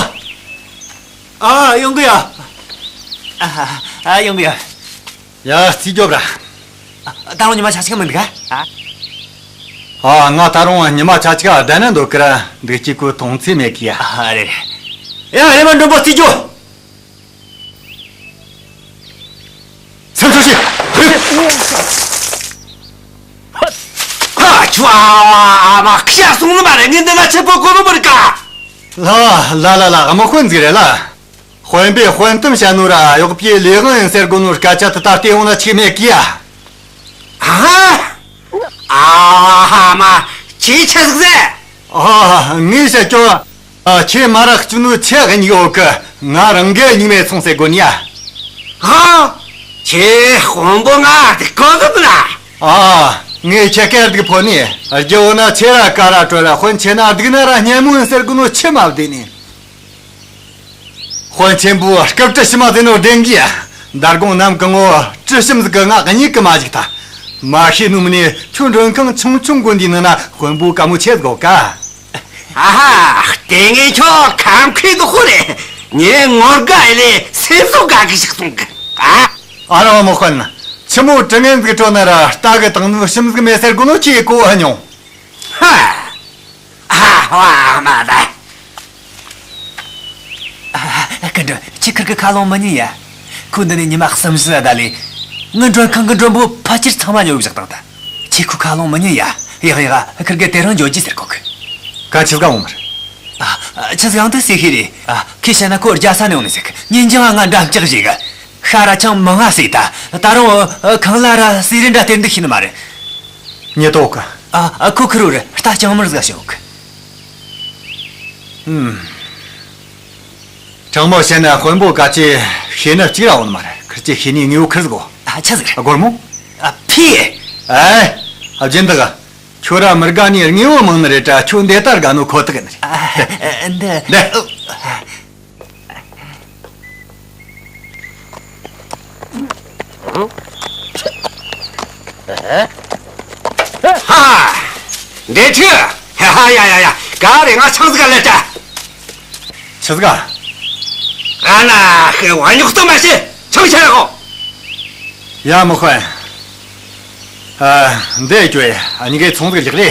ཨ། ཡོང་གི་ཡ། ཨ། ཨ། ཡོང་གི་ཡ། ཡ། རྩིས་རྒྱོབ་ར། ཨ། ད་རུང་ཉི་མ་ཆ་གཅིག་མི་འདུག་ག་ཨ། ཨ། ང་ད་རུང་ཉི་མ་ཆ་གཅིག་ག་བསྡད་ན་འདོད་གི་ར། འདུག་ཅིག་གོ་མཐོང་ཚེ་མེད་གི་ཡ། ཨ། རེད་རེད། ཡ། རེ་མ་མགྲོན་པོ་རྩིས་རྒྱོབ། སེམས་ཆུང་བྱོས། ཧ། ཨ་མ། ཁྱོས་སོང་ནི་མ་རེད། ངས་འདི་ན་ཆི་པོ་གོ་ནི་མི་རིག་ག་ལ་ལ་ལ་ལ། དམག་དཔོན་ཟིག་རེད་ལ། དཔོན་པོས་དཔོན་དམ་བྱ་ནོ་ར་གཡོག་པོས་ལས་དབང་ཡིན་ཟེར་གོ་ནོ་སྐད་ཆ་དེ་ད་ལྟ་ཡོང་ན་ཆི་མེད་གི་ཡ། ཨ་ཨ་མ། ཁྱོས་ཆི་ཟིག་ཟེར། ཨ། ངས་བཤད་རྒྱུ། ཨ། ཁྱོས་མ་ར་བསྐྱུར་ནོ་ཆི་གི་སྨྱུག་ཡོད་གི། ང་རང་གིས་སྨྱུག་མེ་ཚོང་ཟེར་གོ་ནི་ཡ། ཨ། ཁྱོས་དཔོན་པོ་ང་སྡིག་གོ་གི་ན། ཨ། ངས་ཁྱེད་ཀར་སྡིག་ཕོག་ནི། རྒྱུ་བོ་ན་ཆེ་ར་ཀ་ར་གྲོ་ར། དཔོན་ཆེ་ན་སྡིག་ན་ར་སྙན་མོ་ཡིན་ཟེར་གོ་ནོ་ཆི་མ་བདེ་ནི། དཔོན་ཆེན་པོས་སྐབས་དྲི་ཞིམ་མ་ཟེར་ནོ་བདེན་གི་ཡ། མདང་དགོང་གནམ་གང་བོ་དྲི་ཞིམ་ཟིག་གིས་ང་གཉིད་གི་མ་བཅུག་ཐལ། མ་ཤེས་ནོ་མིན་ནས་ཁྱོད་མགྲོན་ཁང་ཆུང་ཆུང་གོན་དུས་ནི་ན་དཔོན་པོ་དཀའ་མོ་ཆེ་ཟིག་གོ་ག་ཨ་ཧ། ལྟས་ངན་ཁྱོད་ཁམ་ཁའི་དོ་ཁོ་རེད། ངས་ངོ་དགའ་ཡི་ལས་སེམས་གསོ་དགའ་གི་ཞིག་སོང་གི། ཨ། ཨ་རོ་དམག་དཔོན། ཆི་མོ་དྲི་ངན་ཟིག་བྲོ་ན་ར་རྟ་གི་དང་ནི་ཞིམ་ཟིག་མེད་ཟེར་གོ་ནོ་ཁྱོས་གོ་ཨེ་མྱོང་། ཧ། ཨ་ཧ་མ་ད། ཨ། སྐུ་མགྲོན། ཁྱོས་ཁུར་གི་ཁ་ལོང་མི་ཉན་ཡ། ཁོ་འདི་ནས་ཉི་མ་གསུམ་བཞི་ད་ལས། ངའི་མགྲོན་ཁང་གི་མགྲོན་པོ་ཕལ་ཆེར་ཚང་མ་ཉོ་བཞག་བཏང་ཐལ། ཁྱོས་ཁོའི་ཁ་ལོང་མི་ཉན་ཡ། ཡག་ཡག་ཁུར་གིས་དེ་རིང་འགྱོ་རྒྱུ་ཟེར་གོ་གི། གན་ཆི་ཟིག་འོང་མར། ཨ། ཆི་ཟིག་ཡང་དེ་ཟེར་ཤེས་རེད། ཨ། ཁོས་བཤད་ན་ཁོ་རྒྱལ་ས་ནས་ཡོང་ནི་ཟེར་གི། ཉིན་རྒྱུན་ང་འགྲམ་ལྕག་བཞེས་གི། ཤ་ར་ཆང་མང་ང་ཟོས་ད། ད་རུང་ཁང་གླ་ར་ཟས་རིན་འདྲ་སྟེར་འདུག་ཤེས་ནི་མ་རེད། ཉེ་དོ་གི། ཨ། ཨ། ཁོ་ཁུར་བོ་ར་རྟ་རྐྱང་མར་ཟིག་བྱིན་ཡོད་གི། ཨུམ། དྲང་མོ་བཤད་ན་དཔོན་པོ་ག་ཅི་ཤེས་ནི་གཅིག་ར་ཡོད་ནི་མ་རེད། ཁུར་ཅི་ཤེས་ནི་དངོས་པོ་ཁུར་ཟིག་གོ། ཨ། ཆི་ཟིག་རེད། སྒོར་མོ། ཨ། ཕི། ཨེ། ཨ། སྦྱིན་བདག་ག་ཁྱོད་ར་མི་དགའ་ནི་དངོས་པོ་མང་ནི་རེད་དྲ། ཁྱོད་འདི་ལྟར་དགའ་ནོ་ཁོ་ཐག་ཡིན་ནི་རེད། ཨ། འདི། འདི། ཧ། འདི་ཁྱོས། ཧ་ཧ། ཡ་ཡ་ཡ། ག་རེ། ང་ཆང་ཟིག་ག་ལེ་ཏྲ། ཆི་ཟིག་ག་ཨ་ན་ཧེ་བ། ཉོག་གཏམ་མ་བྱེད། ཆང་ཁྱེར་གོ། ཡ་དམག་དཔོན། ཨ། འདི་ཁྱོད་ཡ། ཨ། ཉི་གའི་ཚོང་ཟིག་རྒྱག་རེ།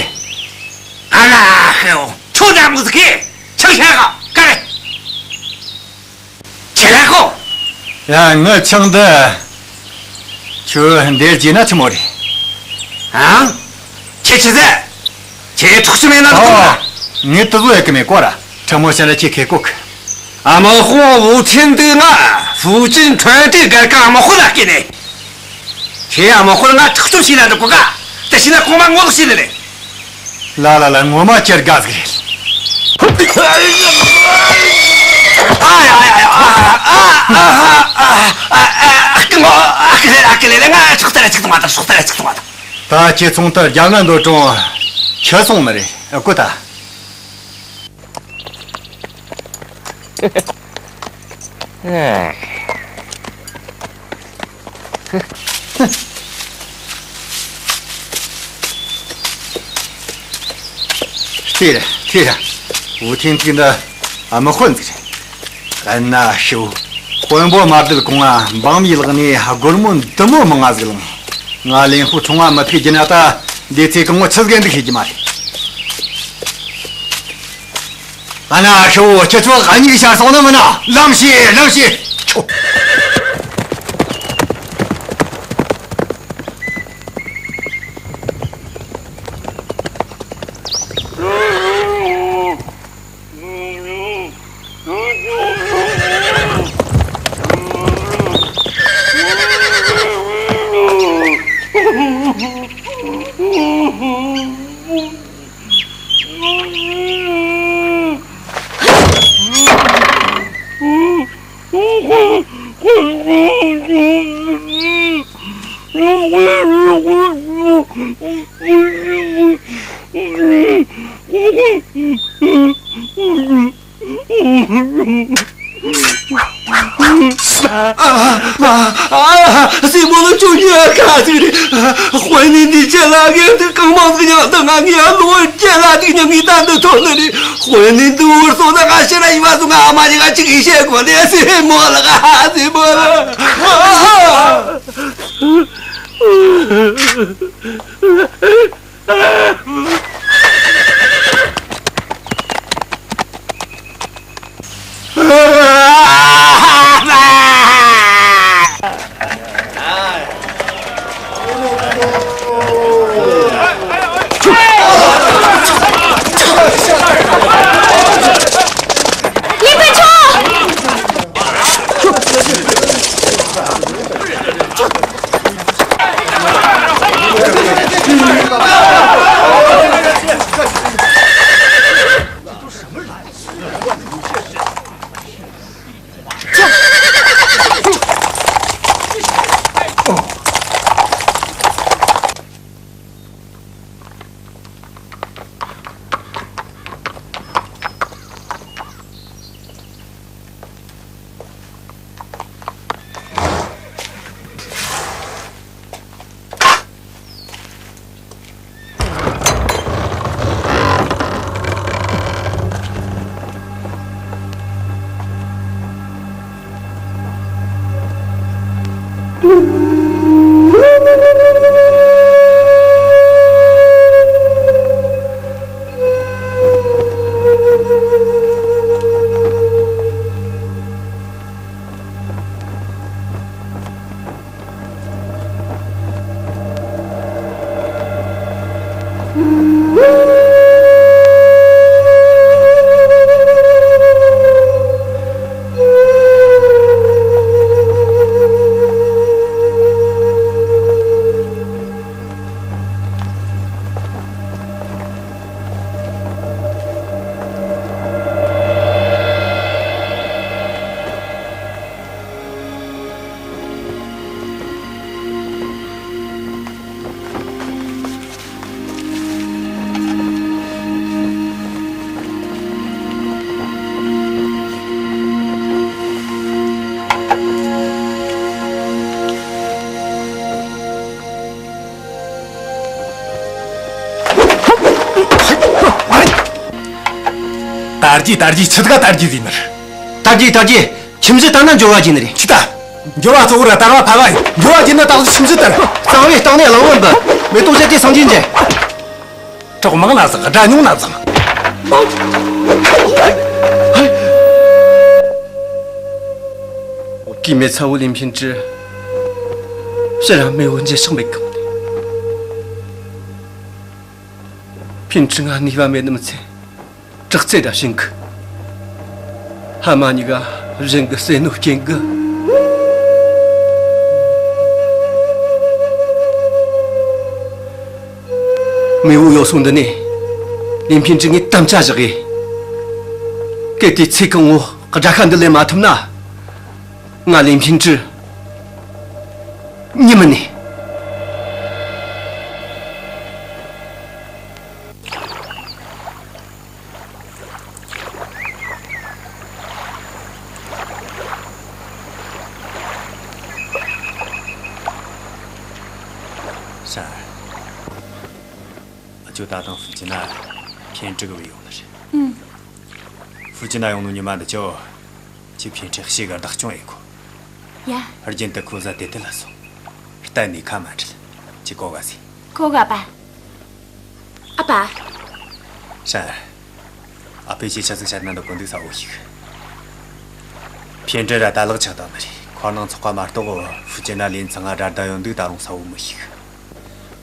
ཨ་ན་ཧེ་བོ། ཁྱོད་འདྲ་མོ་ཟིག་གིས་ཆང་ཁྱེར་གོ། ག་རེ། ཁྱེར་གོ། ཡ། ངའི་ཆང་འདི་ཁྱོད་འདིར་བརྗེས་ན་ཆི་མོ་རེད། ཨང་། ཁྱེད་ཆི་ཟེར། ཁྱེད་ཐོག་ཆུ་མེད་ན་འདུག་གོ། ཨོ། ངས་དེ་ཟོ་ཡེ་གི་མེད་གོ་ར། དྲང་མོ་བཤད་ན་ཁྱེད་ཁེ་གོ་གི། ཨ། དམག་དཔོན་ཝུ་ཐེན་འདི་ང་ཧྥུའུ་ཅིན་ཁྲོན་ཏེ་སྒར་གི་དམག་དཔོན་ལ་སྐྱེས་ནས། ཁྱེད་དམག་དཔོན་ང་ཐག་གཅོད་བྱས་ན་འགྲིག་གོ་ག་དེ་བྱས་ན་གོང་མ་ངོ་ལོག་བྱས་ནི་རེད། ལ་ལ་ལ། ངོ་མ་ཁྱེད་དགའ་ཟིག་རེད། ཨ་ཡ་ཡ་ཡ། ཨ་ཨ་ཨ་ཨ་ཨ་ཨ། སྐུ་ངོ། ཨ། ཁི་ལེ་ཨ། ཁི་ལེ་ལེ། ང་ཆོག་ཏ་ར་ཆིག་ཏུ་མ་ད། ཆོག་ཏ་ར་ཆིག་ཏུ་མ་ད། ད་ཁྱེད་ཚོང་ཐར་རྒྱ་ནག་འདོད་གྲོང་ཁྱེར་སོང་ནི་རེད། ཨ། ཀོ་ད། ལྟོས་ར། ལྟོས་ར། ཝུ་ཐེན་ཐིག་འདི་དམག་དཔོན་ཟིག་རེད། ཨ་ན་ཤོ། དཔོན་པོ་མ་བསྡད་གོང་ང་འབངས་མིའི་ལག་ནས་སྒོར་མོ་འདི་མོ་མང་ང་ཟིག་བླངས། ང་ལིན་ཧུ་ཁྲོང་ང་མི་ཕེབས་རྒྱུ་ན་ད་འདི་ཚེ་གང་བོ་ཆི་ཟིག་འདུག་ཤེས་རྒྱུ་མ་རེད། ཨ་ན་ཤོ། ཁྱེད་ཚོ་གཉིས་ཀྱིས་ཤར་སོང་ནི་མིན་ན། ལམ་ཤེས། ལམ་ཤེས། ཁྱོ། ཨ། ཨ། ཨ། སྲས་མོ་ལ་ཅོ་ཉི་ཨ་ཁ་ཟིག་རེད། དཔོན་ནི་འདི་ཅི་ལ་གེ་དུ་གང་མང་གི་ཉག་དང་ང་ངི་ཨ་ལོ་ཅི་ལ་དུ་ཉག་ངི་ད་འདི་ཐོན་ནི་རེད། དཔོན་ནི་འདི་བོར་སོང་ན་ང་ཕྱིར་ཡི་བ་སོང་ང་ཨ་མ་ཉི་ང་ཅིག་ཡི་ཤེས་གོ་ནི། སྲས་མོ་ལ་ག་སྲས་མོ་ལ། དར་རྒྱས་དར་རྒྱས་ཆི་ཟིག་ག་དར་རྒྱས་ཟེར་ནི་རེད། དར་རྒྱས་དར་རྒྱས། ཁྱིམ་གཞིས་དར་ན་འབྱོར་བ་རྒྱས་ནི་རེད། ཁྱི་ད། འབྱོར་བ་གཙོ་བོ་ར་དར་བ་ཕལ་བ་ཡིན། འབྱོར་བ་རྒྱས་ན་ད་གཟོད་ཁྱིམ་གཞིས་དར། གཙང་བོའི་སྟེང་ནས་གླང་བོ་འབུ། མེ་ཏོག་བཞད་དེ་སངས་རྒྱས་འབྱེད། གྲོགས་མང་ན་བཟང་། དགྲ་ཉུང་ན་བཟང་། སྐྱེས་མེད་ཚ་བོ་ལིན་ཕིན་ཀྲི། ཕྱིར་ར་མེས་པོ་འཇལ་ཆོག་མེད་གི། ཕིན་ཀྲི་ང་ནུས་པ་མེད་ནི་མི་ཚད། དྲག་རྩལ་ར་ཤེས་གི། ཕ་མ་གཉིས་ཀ་གཞན་གི་བསོད་ནོ་སྐྱེན་གི། མེས་པོ་ཡོད་སོང་འདི་ནས་ལིན་ཕིན་ཀྲི་ངས་དམ་བཅའ་བཞག་གི། གལ་ཏེ་ཚེ་གང་བོ་དགྲ་ཤ་འདི་ལེན་མ་ཐུབ་ན། ང་ལིན་ཕིན་ཀྲི་ཉིད་མིན་ནས། ཧྲན། ཨ་ཅོ་ད་དུང་ཧྥུ་ཅན་ན་ཕིན་ཀྲི་གི་བུད་ཡོང་ནི་རེད། ཨུམ། ཧྥུ་ཅན་ན་ཡོང་ནོ་ཉི་མ་འདི་ཅོ། ཁྱོས་ཕིན་ཀྲི་ཞེ་གི་བདག་སྐྱོང་ཡེ་གོ། ཡ། རྒྱུན་དུ་ཁོ་བཟའ་དེ་དེ་ལ་སོང་། གཏན་ནས་ཁ་མ་བྲལ། ཁྱོས་གོ་ག་ཟེ། གོ་ག་པ། ཨ་ཕ། ཧྲན། ཨ་ཕས་ཁྱོས་ཆི་ཟིག་བཤད་ན་འདོད་གོ་འདུག་གསལ་བོ་ཤེས་གི། ཕིན་ཀྲི་ར་ད་ལག་ཆགས་བཏང་ནི་རེད། མཁར་ནང་ཚོགས་པ་མ་གཏོགས་ཧྥུ་ཅན་ན་ལིན་ཚང་ང་དགྲ་ཟླ་ཡོད་འདུག་ད་རུང་གསལ་བོ་མི་ཤེས་གི།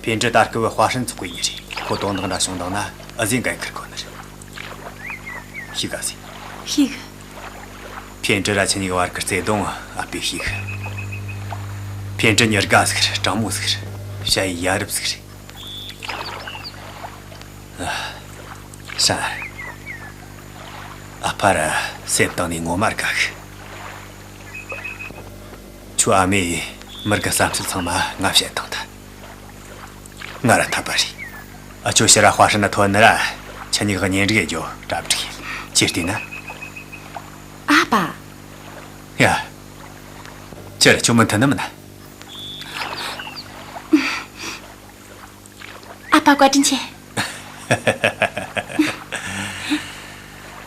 ཕིན་ཀྲི་ད་སྐབས་ཧྭ་ཧྲན་ཚོགས་པའི་མྱི་རེད། ཁོ་དོན་དག་འདྲ་བྱུང་བཏང་ན་འུ་ཟོས་འགན་འཁུར་དགོས་ནི་རེད། ཤེས་ག་ཟེ། ཤེས་གི། ཕིན་ཀྲི་ར་ཁྱེད་གཉིས་ཀྱི་བར་གི་བརྩེ་དུང་ཨ་ཕས་ཤེས་གི། ཕིན་ཀྲི་མྱི་དགའ་ཟིག་རེད། དྲང་མོ་ཟིག་རེད། ཞ་ཡི་ཡ་རབས་ཟིག་རེད། ཨ། ཧྲན། ཨ་ཕ་ར་སེམས་གཏིང་ནས་ངོ་མ་དགའ་གི། ཁྱོའི་ཨ་མས་མིར་གི་བསམ་ཚུལ་ཚང་མ་ང་བཤད་བཏང་ཐལ། ང་ར་འཐད་པ་རེད། ཨ་ཅོ་ཕྱིར་ར་ཧྭ་ཧྲན་ན་ཐོན་ནི་ར་ཁྱེད་གཉིས་ཀྱི་གཉེན་སྒྲིག་ཡེ་རྒྱུ་གྲ་སྒྲིག་ཡིན། ཁྱོས་བལྟས་ན། ཨ་ཕ། ཡ། ཁྱོས་ར་ཁྱོ་མི་མཐུན་ནི་མིན་ན། ཨ་ཕ་བཀའ་དྲིན་ཆེ།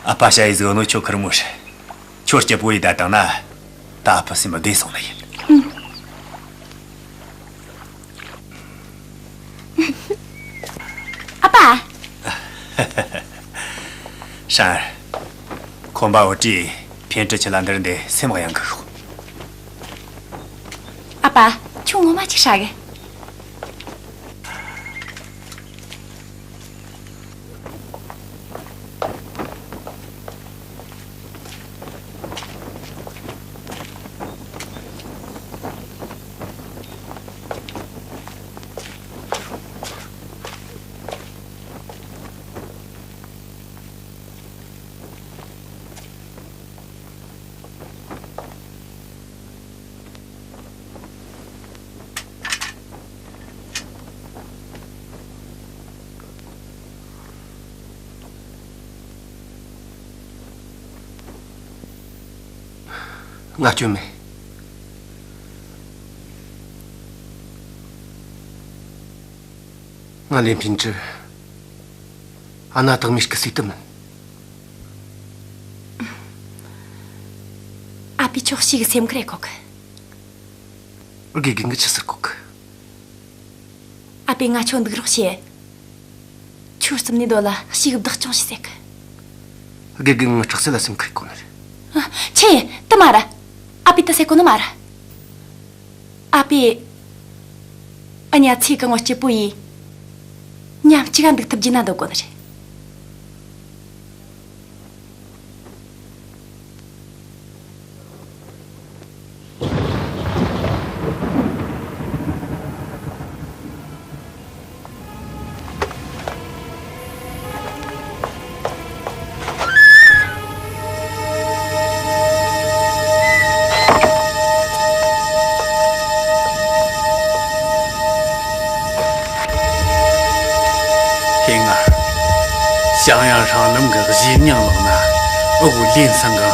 ཨ་ཕ་ཞ་ཡི་ཟིག་ནོ་ཁྱོ་ཁེར་མོ་རེད། ཁྱོ་སྐྱིད་པོ་ཡེ་བསྡད་བཏང་ན་ད་ཨ་ཕ་སེམས་བདེ་སོང་ནི་ཡིན། ཨུམ། ཨ་ཕ། ཧྲན། ཁོམ་པ་བུ་ཀྲི་ཕིན་ཀྲི་ཁྱེད་ལ་འདིར་འདི་སེམས་གཡེང་གི་ཤོག། ཨ་ཕ། ཁྱོད་ངོ་མ་ཅིག་ཧྲ་གི། ང་སྐྱོན་མེད། ང་ལིན་ཕིན་ཀྲི་ཨ་ན་དང་མི་སྐུ་སྲིད་དུ་མིན། ཨ་ཕས་ཁྱོ་ཞེ་གི་སེམས་ཁུར་ཡེ་གོ་གི། དགེ་རྒན་གྱིས་ཆི་ཟེར་གོ་གི། ཨ་ཕས་ང་ཁྱོད་འདུག་རོགས་བྱེད། ཁྱོད་རྩིབ་ནས་སྡོད་ལ་ཞིག་བདག་སྐྱོང་བྱེད་ཟེར་གི། དགེ་རྒན་ངའི་སྐྲག་སེ་ལ་སེམས་ཁུར་གོ་ནི་རེད། ཨ། ཆི་ཡིན། དེ་མ་རེད། ཨ་ཕས་དེ་ཟེར་གོ་ནི་མ་རེད། ཨ་ཕས་ཨ་ཉ་ཚེ་གི་ངོ་སྐྱིད་པོ་ཡིན། མཉམ་གཅིག་ག་འདུག་ཐུབ་རྒྱུ་ན་འདོད་གོ་ནི་རེད། ཧེ་ང་། ཞང་ཡང་ཧྲང་ལམ་གི་གཞས་རྙིང་ནང་ན་ཨུ་གོ་ལིན་ཚང་གི་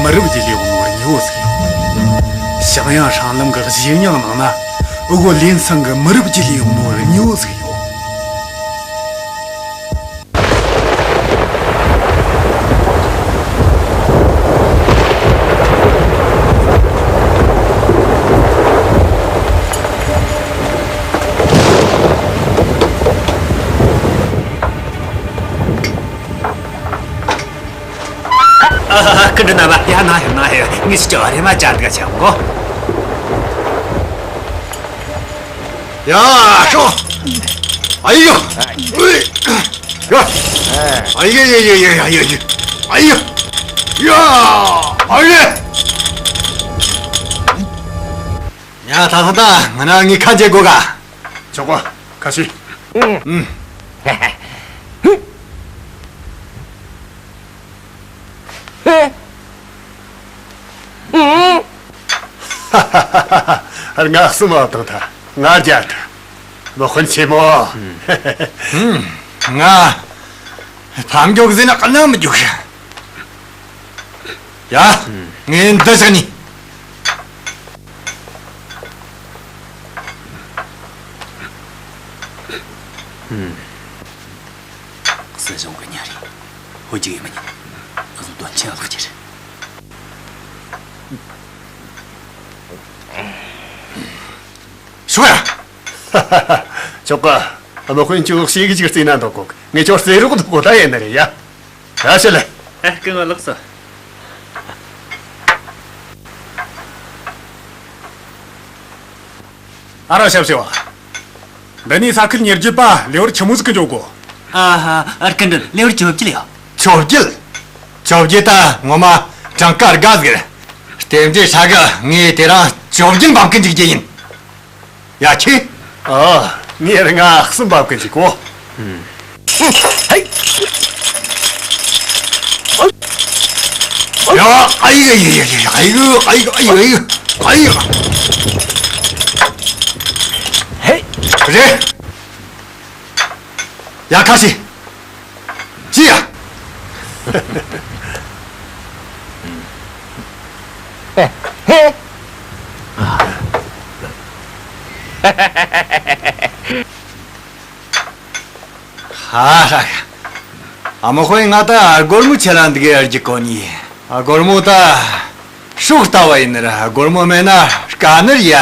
མི་རབས་བརྒྱུད་ལས་ཡོང་ནོ་རྙིང་བོ་ཟིག་ཡོད། ཞང་ཡང་ཧྲང་ལམ་གི་གཞས་རྙིང་ནང་ན་ཨུ་གོ་ལིན་ཚང་གི་མི་རབས་བརྒྱུད་ལས་ཡོང་ནོ་རྙིང་བོ་ཟིག་ཡོད། ཨ། སྐུ་མགྲོན་རྣམ་པ། ཡ། ན་ཧེ་ན་ཧེ། ངས་ཅིག་རེ་མ་ཅར་དགའ་ཆེན་གོ། ཡ། ཤོག་ཨ་ཡོ། ཡ། ཨ་ཡེ་ཡེ་ཡེ་ཡེ། ཨ་ཡེ། ཨ་ཡེ། ཡ། ཨ་ཡེ། ཡ། ད་ད་ད་ང་ན་ངའི་ཁ་འབྱེད་དགོས་ག། ཆོག་གོ། ཁ་ཤི། ཨུམ། ང་གསུམ་བབས་བཏང་ཐལ། ང་རྒྱལ་ཐལ། དམག་དཔོན་ཆེན་མོ། ང་ཕམ་མགྱོགས་ཟིན་ན་གནམ་མི་རྒྱུག་ཤ། ཡ། ངས་འདི་བཞག་ནི། སྲིད་གཞུང་གི་ཉིན་རེ་ཧོ་ཅིག་ཡིན་མིན། ཨ་ཟོ་དོན་ཆེན་ལགས་ཀྱི་རེད། ཤོག་ཡ། ཆོག་ག། དམག་དཔོན་ཁྱོད་ཞེ་གི་ཅིག་རྩེ་ན་འདོད་གོ། ངས་ཁྱོད་རྩེ་རོགས་འདོད་གོ་ད་ཡིན་ནི་རེད་ཡ། ཨ་ཤི་ལེ། ཨ། སྐུ་ངོ་ལགས་སོ། ཨ་རོ་ཞབས་ཞུ་བ། འདི་ནས་ས་ཁུལ་མྱུར་སྐྱོབ་པ་ལེའུར་ཆི་མོ་ཟིག་གི་འཇོག་གོ། ཨ་ཧ། ཨར་ཀན་ཏན་ལེའུར་བཅོ་བརྒྱད་ཡོད། བཅོ་བརྒྱད། བཅོ་བརྒྱད་ད་ངོ་མ་གྲངས་ཀ་དགའ་ཟིག་རེད། རྟེན་འབྲེལ་ཧྲ་གི། ངས་དེ་རིང་བཅོ་བརྒྱད་འབབ་གི་འཇུག་རྒྱུ་ཡིན། ཡ་ཁྱེད། ཨ། ངས་རིང་ང་གསུམ་འབབ་གི་འཇུག་གོ། ཧེ། ཡ། ཨ་ཡེ་ཡེ་ཡེ་ཡེ། ཨ་ཡེ་ཨ་ཡེ་ཨ་ཡེ་ཨ་ཡེ། ཧེ། རེད། ཡ་ཁ་ཤི། ཅི་ཡ། ཧ་ཧ། ཨ་མ་ཧོས། ང་ད་སྒོར་མོ་ཆེ་ལ་འདི་གའི་རྒྱུ་གོ་ནི། ཨ། སྒོར་མོ་ད་སྲོག་ལྟ་བུ་ཡིན་ནི་ར། སྒོར་མོ་མེད་ན་དཀའ་ནི་རེད་ཡ།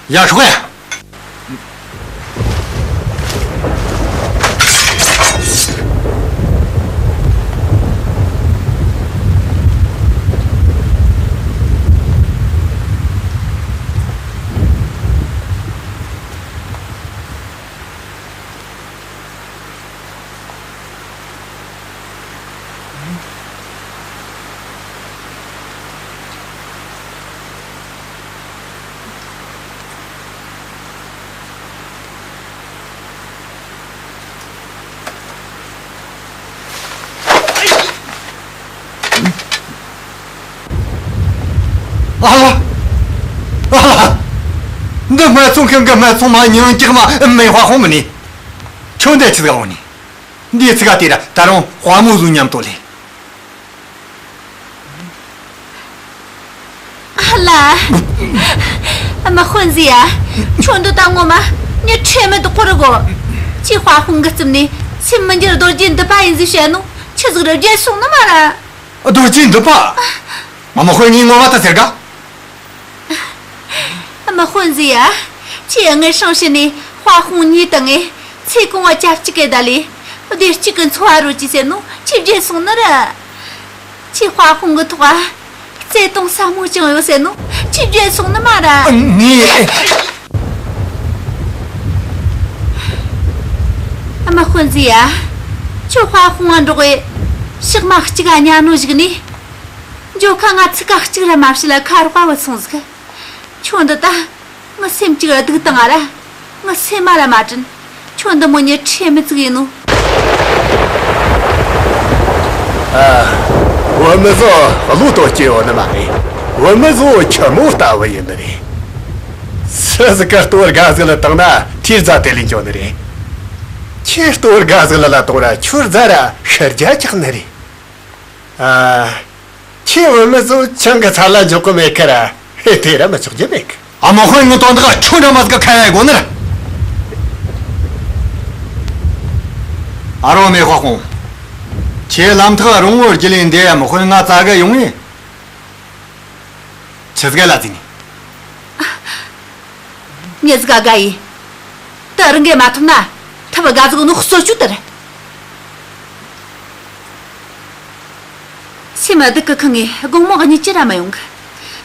ཧ། ཡ། ཤོག་ཡ། ཨ་ལ། ཨ་ལ། འདི་སྨད་འཚོང་ཁང་གི་སྨད་འཚོང་མ་ཉིང་ཀྱག་མ་མེ་ཧྭ་ཧུང་མིན་ནི། ཁྱོད་འདི་ཆི་ཟིག་འོང་ནི། འདི་ཚིག་ག་དེ་ར་ད་རུང་དཔའ་མོ་བཟོ་སྙམ་དོ་ལེ། ཨ་ལ། དམག་དཔོན་ཟེར་ཡ། ཁྱོད་འདི་ད་ངོ་མ་མྱི་ཁྲེལ་མེད་དུ་ཁོ་རུ་གོ། ཁྱེད་དཔའ་ཕུང་གི་རྩིབ་ནས་སེམས་མི་འགྱུར་རྡོ་རྗེ་འདི་པ་ཡིན་ཟེར་བཤད་ནོ། ཆི་ཟིག་རེད། བརྗེད་སོང་ནི་མ་ར། རྡོ་རྗེ་འདི་པ། མ་མ་དཔོན་ངའི་ངོ་བ་ད་ཟེར་ག། མ་དཔོན་ཟིག་ཡ། ཁྱེད་ངའི་སྲང་ཕྱི་ནས་དཔའ་ཧོང་གཉིས་དང་ངས་ཚེ་གང་བ་ཅབ་གཅིག་གི་ད་ལས་བདེ་སྐྱིད་གི་འཚོ་བ་རོལ་གྱིས་ཟེར་ནོ་ཁྱེད་བརྗེད་སོང་ནི་ར། ཁྱེད་དཔའ་ཧོང་གི་ཐོག་བརྩེ་དུང་ཟབ་མོ་ཅང་ཡོད་ཟེར་ནོ་ཁྱེད་བརྗེད་སོང་ནི་མ་ར། ངས། ཨ་མ་དཔོན་ཟིག་ཡ། ཁྱོད་དཔའ་ཧོང་ང་འགྲོགས་བས་ཞག་མ་གཅིག་ག་ཉལ་ནོ་ཞིག་ནས། འགྱོ་ཁ་ང་ཚིག་ཁ་གཅིག་ར་མ་བཤད་ལ་ཁ་རོག་ག་བུད་སོང་ཟིག། ཁྱོད་འདི་ད་ངའི་སེམས་གཅིག་ར་སྡུག་བཏང་ང་ར། ངའི་སེམས་མ་ར་མ་དྲན། ཁྱོད་འདི་མོ་ཉིད་ཁྲེལ་མི་ཚུགས་ཡིན་ནོ། ཨ། བུད་མེད་ཚོ་བློ་དོ་སྐྱེ་ཡོད་ནི་མ་རེད། བུད་མེད་ཚོ་ཁྱི་མོ་ལྟ་བུ་ཡིན་ནི་རེད། སུ་ཟིག་ག་སྟོད་དགའ་ཟིག་ལ་བཏང་ན་ཁྲིར་རྫ་དེ་ལས་འགྱོ་ནི་རེད། ཁྱེད་སྟོད་དགའ་ཟིག་ལ་ལ་གཏོང་ར་ཁྱོད་རྫ་ར་ཤི་རྒྱ་ཆགས་ནི་རེད། ཨ། ཁྱེད་བུད་མེད་ཚོ་ཆང་གི་ཚ་ལ་འཇོག་གི་མེད་ཁ་ར། ཧེ། དེ་ར་མི་ཆོག་རྒྱུ་མེད་གི། ཨ་མ་དཔོན་ངའི་དོན་དག་ཁྱོད་འདྲ་མ་ཟིག་ག་ཁ་ཡ་དགོ་ནི་ར། ཨ་རོ་མེ་དཔའ་ཧོང་། ཁྱེད་ལམ་ཐག་རིང་བོར་རྒྱུ་ལས་འདི་ཡ་མ་དཔོན་ང་བཙལ་གི་ཡོང་ངས། ཆི་ཟིག་ལ་བརྩིས་ནས། མྱི་ཟིག་ག་དགའ་ཡིན། དེ་རང་གིས་མ་ཐུབ་ན་ཐབས་དགའ་ཟིག་ནོ་གསོད་རྒྱུ་དེ་རེད། སེམས་སྡུག་གི་ཁུག་ངས་དགོང་མོ་གཉིད་ཅི་ར་མི་ཡོང་གི།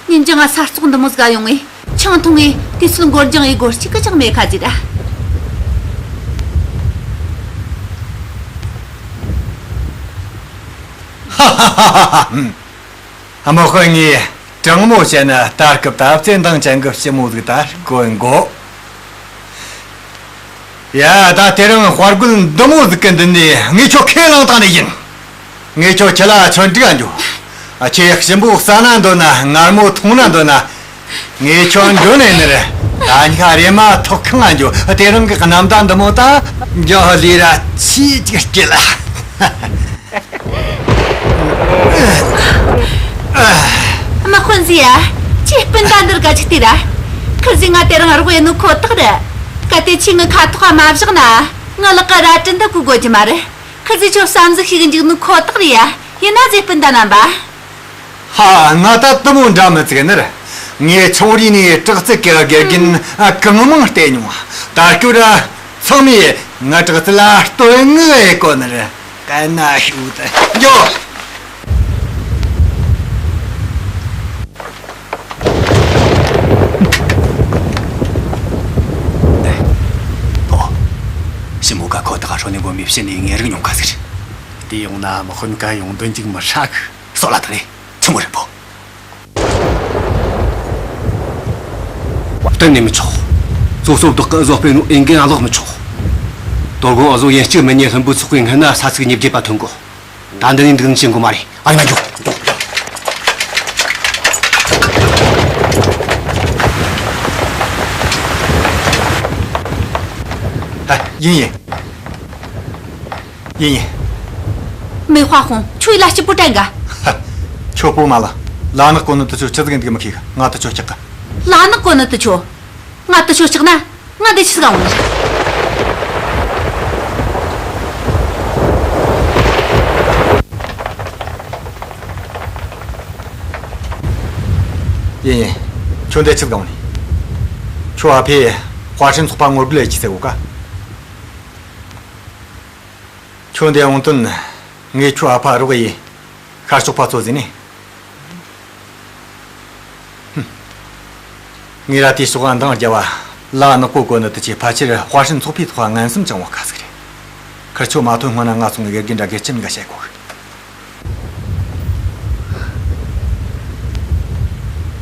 ཉིན་རྒྱང་ང་ས་བཙོག་འདི་མོ་ཟིག་ག་ཡོང་ངས་ཆང་འཐུང་ངས་དུས་ཚོད་འགོར་འགྱངས་ཡེ་སྒོར་གཅིག་གི་ཅང་མེད་ཁ་ཟིག་ར། ཧ་ཧ་ཧ་ཧ། དམག་དཔོན་ངས་དྲང་མོ་བཤད་ན་ད་སྐབས་ད་བཙན་དང་ཅན་གི་ཞི་མོ་ཟིག་ད་དཀོན་གོ། ཡ། ད་དེ་རིང་དཔའ་རྒོད་འདི་མོ་ཟིག་གི་མདུན་ནས་ངས་ཁྱོད་ཁས་བླངས་བཏང་ནི་ཡིན། ངས་ཁྱོད་ཁྱི་ལ་ཆོན་དྲུག་འགྱོ། ཨ། ཁྱེད་ཞིམ་པོ་ཟ་ན་འདོད་ན་མངར་མོ་འཐུང་ན་འདོད་ན། ངས་ཁྱོད་འགྱོ་ནས་ནི་རེད། ད་ཉི་ཁ་རེ་མ་ཐོག་ཁང་ང་འགྱོ། དེ་རིང་གི་གནམ་ཟླ་འདི་མོ་ད་འགྱོ་ལི་ར་ཆི་ཅིག་སྐྱིད་ལ། དམག་དཔོན་ཟིག་ཡ། ཁྱེད་སྤུན་ཟླ་འདིར་ག་ཅིག་ལྟོས་ར། ཁིར་ཟིག་ང་དེ་རིང་རོགས་ཡེ་ནོ་ཁོ་ཐག་རེད། གལ་ཏེ་ཁྱེད་ངའི་ཁ་ཐོག་མ་བཞག་ན་ངའི་ལག་ག་རལ་གྲི་འདི་བཀོལ་དགོས་རྒྱུ་མ་རེད། ཁིར་ཟིག་ཁྱོད་བསམ་གཟས་ཤིག་གི་འཇུག་ནོ་ཁོ་ཐག་རེད་ཡ། ཡིན་ན་ཟེ་སྤུན་ཟླ་རྣམ་པ། ཧ། ང་ད་དེ་མོ་འདྲ་མི་ཚིག་ནི་ར། ངས་ཆུང་རིས་ནས་དྲག་རྩལ་གི་དགེ་རྒན་གང་མང་བལྟས་མྱོང་། ད་སྐྱོ་ར་ཚང་མས་ང་དྲག་རྩལ་ལ་བསྟོད་བསྔགས་ཡེ་གོ་ནི་ར། གན་ན་ཤུགས་དེ་འགྱོ། ཕོ། ཞི་མོ་ག་ཁོ་ཐག་ཧྲོ་ནི་དགོན་པའི་ཕྱི་ནས་ངའི་རིག་མྱོང་ཁ་ཟིག་རེད། དེ་ཡོང་ན་དམག་དཔོན་གན་ཡོང་དོན་ཅིག་མི་ཧྲ་གི། སོ་ལ་ཐང་ནས་ཆི་མོ་རེད་པོ། གཏན་ནས་མི་ཆོག། ཙོ་ཙོ་བདག་གི་བཟོ་སྤེལ་ནོ་ཨེ་འགན་ཨ་ལོག་མི་ཆོག། དོ་དགོང་ཨ་ཟོ་ཡན་གཅིག་མི་ཉན་ལྷུན་པོ་ཚོགས་པའི་སྔུན་ན་ས་ཚིགས་ཉིས་བརྒྱད་པ་ཐོན་གོ། ད་འདི་ནས་འདུག་ནི་བྱེད་དགོས་མ་རེད། ཨ་ཡ་ང་འགྱོ། ཨ། ཡིན་ཡིན། ཡིན་ཡིན། མེ་དཔའ་ཧོང་། ཁྱོད་ལ་སྐྱིད་པོ་དྲན་ག། ཧ། ཁྱོད་པོ་མ་ལ། ལ་ནག་གོ་ནི་དུ་ཆོ་ཆི་ཟིག་འདུག་མི་ཁེ་ག། ང་དུ་ཆོ་སྐྲག་ག། ལ་ནག་གོ་ནི་དུ་ཆོ། ང་དུ་ཆོ་སྐྲག་ན་ང་འདི་ཆི་ཟིག་འོང་ནི། ཡིན་ཡིན། ཁྱོད་འདི་ཆི་ཟིག་འོང་ནི། ཁྱོད་ཨ་ཕས་ཧྭ་ཧྲན་ཚོགས་པ་ངོ་རྒོལ་ཡེ་གི་ཟེར་གོ་ག། ཁྱོད་འདི་འོང་དོན་ངས་ཁྱོད་ཨ་ཕ་རོགས་ཡེ་ཤར་ཕྱོགས་ཕ་ཚོ་ཟིན་ནས། ཧུམ། ངས་ར་དེ་ཕྱོགས་འདང་རྒྱབ་བ་ལ་ནག་པོ་གོ་ནི་དུ་ཆེ། ཕལ་ཆེར་ཧྭ་ཧྲན་ཚོགས་པའི་ཐོག་ངན་སེམས་བཅངས་བ་ཁ་ཟིག་རེད། ཁིར་ཆོ་མ་ཐོན་སྔོན་ན་ང་ཚོ་ངི་དགེ་རྒན་འདྲ་དགེ་ཆེམ་འགའ་བཤད་གོ་གི།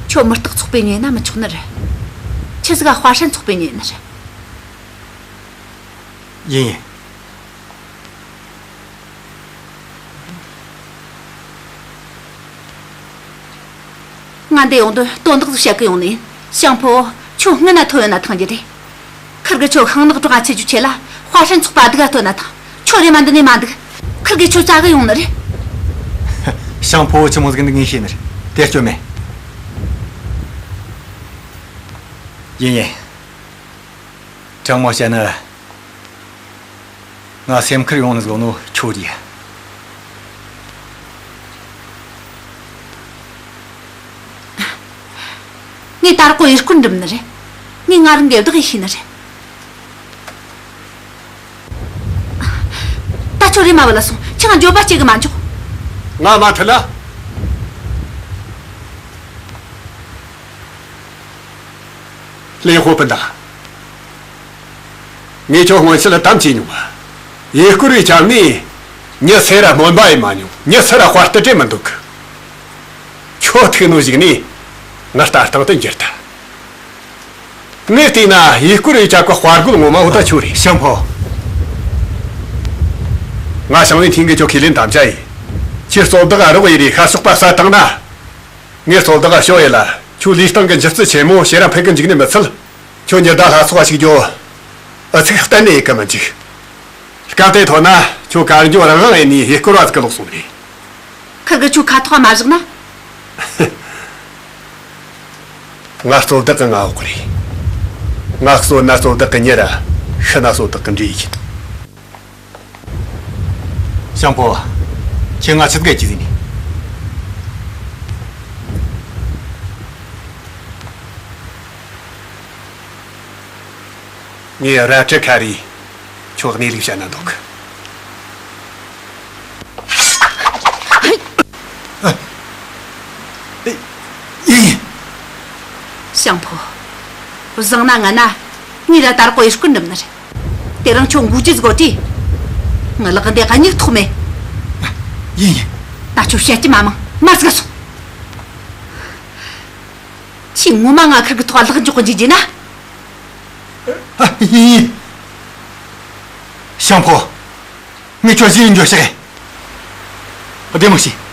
ཁྱོད་མུ་སྟེགས་ཚོགས་པའི་མྱི་ཡིན་ན་མི་ཆོག་ནི་རེད། ཆི་ཟིག་ག་ཧྭ་ཧྲན་ཚོགས་པའི་མྱི་ཡིན་ནི་རེད། ཡིན་ཡིན། ང་འདི་ཡོང་དོན་དོན་དག་ཟིག་བཤད་གི་ཡོང་ནི་ཡིན། ཞང་ཕོ། ཁྱོད་སྔུན་ན་ཐོན་ཡོད་ན་ཐང་རྒྱུ་རེད། ཁིར་གི་ཁྱོད་ཤིང་ནག་གྲོང་ང་ཆེ་རྒྱུ་ཆེ་ལ་ཧྭ་ཧྲན་ཚོགས་པ་སྡུག་ག་ཐོན་ན་ཐང་། ཁྱོད་རེ་མ་འདི་ནས་མ་འདུག། ཁིར་གི་ཁྱོད་བཙལ་གི་ཡོང་ནི་རེད། ཞང་ཕོ་ཆི་མོ་ཟིག་འདི་ངས་ཤེས་ནི་རེད། དེ་སྐྱོན་མེད། ཡིན་ཡིན། དྲང་མོ་བཤད་ན། ང་སེམས་ཁུར་ཡོང་ནི་ཟིག་ནོ་ཁྱོད་རེད། ཨར་ཀོ་ཡུལ་སྐོར་འགྲིམ་ནི་རེད། ངས་ང་རང་གི་བདག་ཡེད་ཤེས་ནི་རེད། ད་ཁྱོད་རེམ་མ་བུད་ལ་སོང་། ཁྱེད་ང་འགྱོད་པ་སྐྱེ་གི་མ་འཇོག་ང་མ་ཐུལ་ལ། ལེན་ཧོ་སྤུན་ཟླ། ངས་ཁྱོད་སྔོན་ཆད་ལ་དམ་བཅས་མྱོང་བ། ཡུལ་སྐོར་བའི་ཆ་ནས་མྱི་སེ་ར་སྨོན་པ་ཡེད་མ་མྱོང་། མྱི་སེ་ར་དཔའ་རྟུལ་རེད་མི་འདུག་གི། ཁྱོད་ཐུག་ནོ་ཞིག་ནས་ང་ལྟ་སྟངས་དེ་འགྱུར་ཐལ། ངས་བལྟས་ན་ཡུལ་སྐོར་བའི་ཆ་གི་དཔའ་རྒོད་ངོ་མ་འོ་ད་ཁྱོད་རེད། ཞང་ཕོ། ང་ཞང་བློན་ཐིང་གིས་ཁྱོད་ཁས་ལེན་དམ་བཅའ་ཡིན། ཁྱོད་གཙོ་བདག་རོགས་ཡེ་རེ་ཤར་ཕྱོགས་པ་བསད་བཏང་ན། ངས་གཙོ་བདག་ཤོ་ཡེ་ལ་ཁྱོད་ལུས་སྟེང་གི་འཇིབ་རྩལ་ཆེན་མོ་ཕྱིར་ར་འཕེན་གི་འཇུག་ནི་མི་ཚད། ཁྱོད་ཉི་ཟླ་ལྷ་ཚོགས་ཞུགས་རྒྱུའི་ཨུ་ཚུགས་གཏན་ནས་ཡེ་གི་མི་འཇུག། སྐབས་དེ་ཐོན་ན་ཁྱོད་གར་འགྱོ་རང་དབང་ཡེ་ནས་ཡུལ་སྐོར་བ་ཟིག་གི་ལོག་སོང་རེད། ཁིར་གིས་ཁྱོད་ཁ་ཐོག་མ་བཞག་ན། ང་གཙོ་བདག་གི་མངའ་འོག་རེད། ང་གསོན་ན་གཙོ་བདག་གི་མྱི་ར། ཤི་ན་གཙོ་བདག་གི་འདྲེ་ཡིན། ཞང་ཕོ། ཁྱེད་ང་ཆི་ཟིག་ག་ཅི་ཟིག་ནི། ངས་རལ་གྲི་ཁ་རེ་ཁྱོད་གནས་ལུགས་བཤད་ན་འདོད་གི། ཡིན། ཞང་ཕོ། བཟང་ན་ངན་ན་ངས་ར་ད་རག་གོ་ཡུལ་སྐོར་འགྲིམ་ནི་རེད། དེ་རིང་ཁྱོད་མགོ་ཇི་ཟིག་གོ་དུས། ངའི་ལག་འདི་ག་སྙིགས་ཐོག་མེད། ཡིན་ཡིན། ད་ཁྱོད་བཤད་རྒྱུ་མ་མང་མར་ཟིག་ག་སོང་། ཁྱོས་ངོ་མ་ང་ཁིར་གི་ཐོག་ལག་འཇོག་གི་འཇུག་རྒྱུ་ན། ཡིན་ཡིན། ཞང་ཕོ། ངས་ཁྱོད་གཞིས་ཡིན་འགྱོ་ཤག་གི། བདེ་མོ་བྱོས།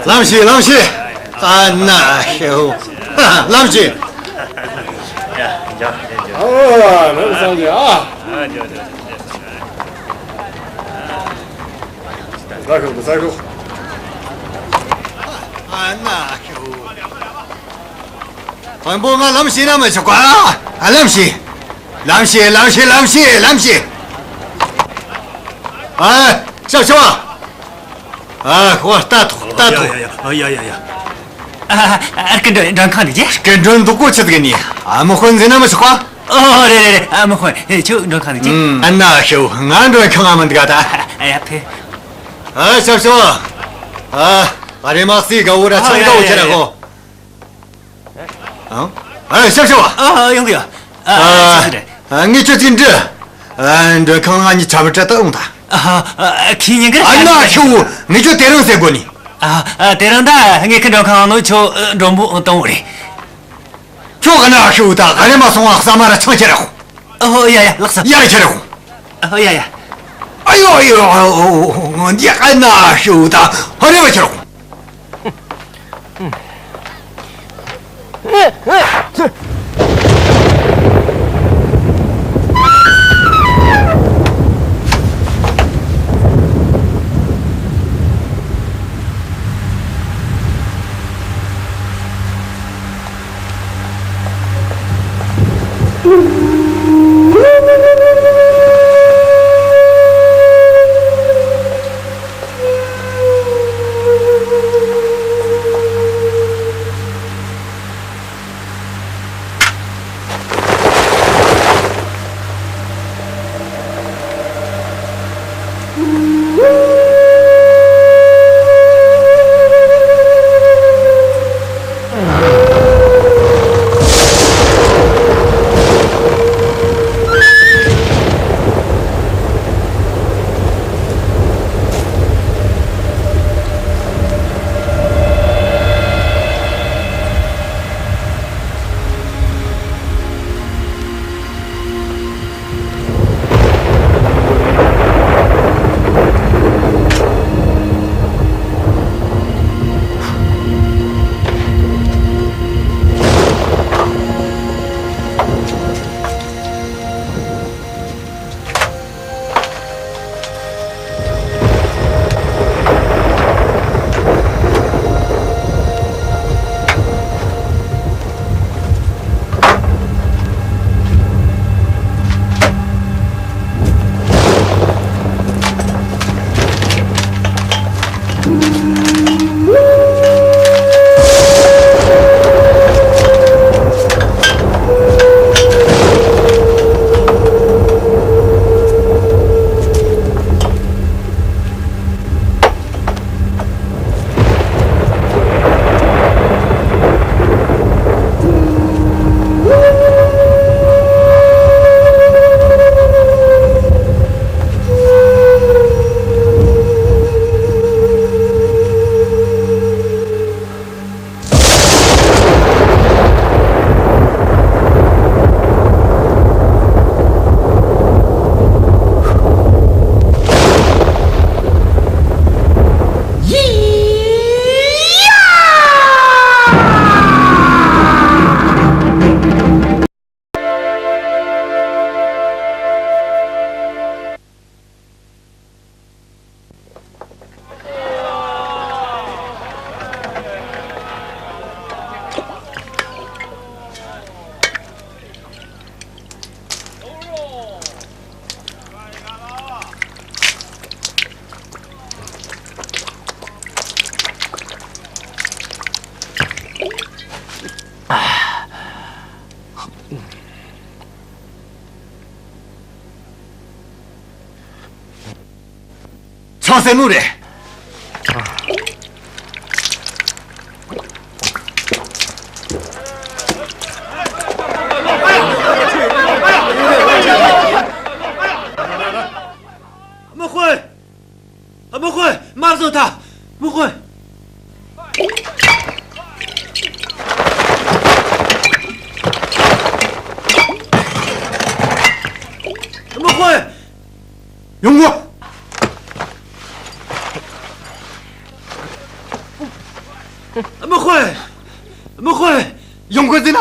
ལམ་ཤེས། ལམ་ཤེས། ཨ་ན་ཤེའུ། ལམ་ཤེས། ཨ། ལམ་སང་གི་ཨ། ཟ་ཤོག་ཟ་ཤོག་ཨ་ན་ཤེའུ། དཔོན་པོ། ང་ལམ་ཤེས་ན་མི་ཆོག་ག། ཨ། ལམ་ཤེས། ལམ་ཤེས། ལམ་ཤེས། ལམ་ཤེས། ལམ་ཤེས། ཨ། ཞབས་ཞུ་བ། ཨ། ཁོ་ལྟ་ཐོག་ལྟ་ཐོག་ཡ་ཡ་ཡ། ཨ། སྐུ་མགྲོན་མགྲོན་ཁང་འདུག་གི། སྐུ་མགྲོན་འདུག་གོ་ཆི་ཟིག་ནི། ཨ། མི་དཔོན་ཟེར་ན་མི་ཆོག་ག། ཨོ། རེད་རེད་རེད། ཨ། མི་དཔོན། ཁྱོད་མགྲོན་ཁང་འདུག་གི། ཨ་ན་ཤེའུ། ང་མགྲོན་ཁང་ང་མི་འདུག་ག་ད། ཡ་ཕེ། ཨ། ཞབས་ཞུ་བ། ཨ། ཨ་རེ་མ་སི་ག་འུ་ར་ཆང་ག་འུ་ཆ་ར་གོ། ཨ། ཨ། ཞབས་ཞུ་བ། ཨ། ཡོང་གི་ཡོད། ཨ། ཨ། ཞབས་ཞུ་རེད། ཨ། ངས་ཁྱོད་ཅིག་འདྲི། ཨ། མགྲོན་ཁང་ང་ཉི་ཆ་མི་སྤྲད་ད་འོང་ད། ཨ། ཨ། ཁྱེད་ཉིན་དཀར། ཨ་ན་ཤེའུ། ངས་ཁྱོད་དེ་རིང་ཟེར་དགོས་ནི། ཨ། ཨ། དེ་རིང་ད་ངས་ཁྱེད་མགྲོན་ཁང་ནང་ཁྱོད་མགྲོན་པོ་གཏོང་བ་རེད། ཁྱོད་ཨ་ན་ཤེའུ། ད་ག་རེ་མ་སོང་བ་ཟ་མ་ར་ཆང་ཁྱེར་ར་ཤོག། ཨོ་ཡ་ཡ། ལགས་སོ། ཡར་ཁྱེར་ར་ཤོག། ཨོ་ཡ་ཡ། ཨ་ཡོ་ཨ་ཡོ། འདི་ཨ་ན་ཤེའུ། ད་ཧ་རེ་བ་ཁྱེར་ར་ཤོག། ཟེར་ནོ་རེད། དམག་དཔོན། དམག་དཔོན། མར་བཟུང་ཐལ། དམག་དཔོན། དམག་དཔོན། ཡོང་གོ། དམག་དཔོན། དམག་དཔོན། ཡོང་གོ་ཟེར་ན།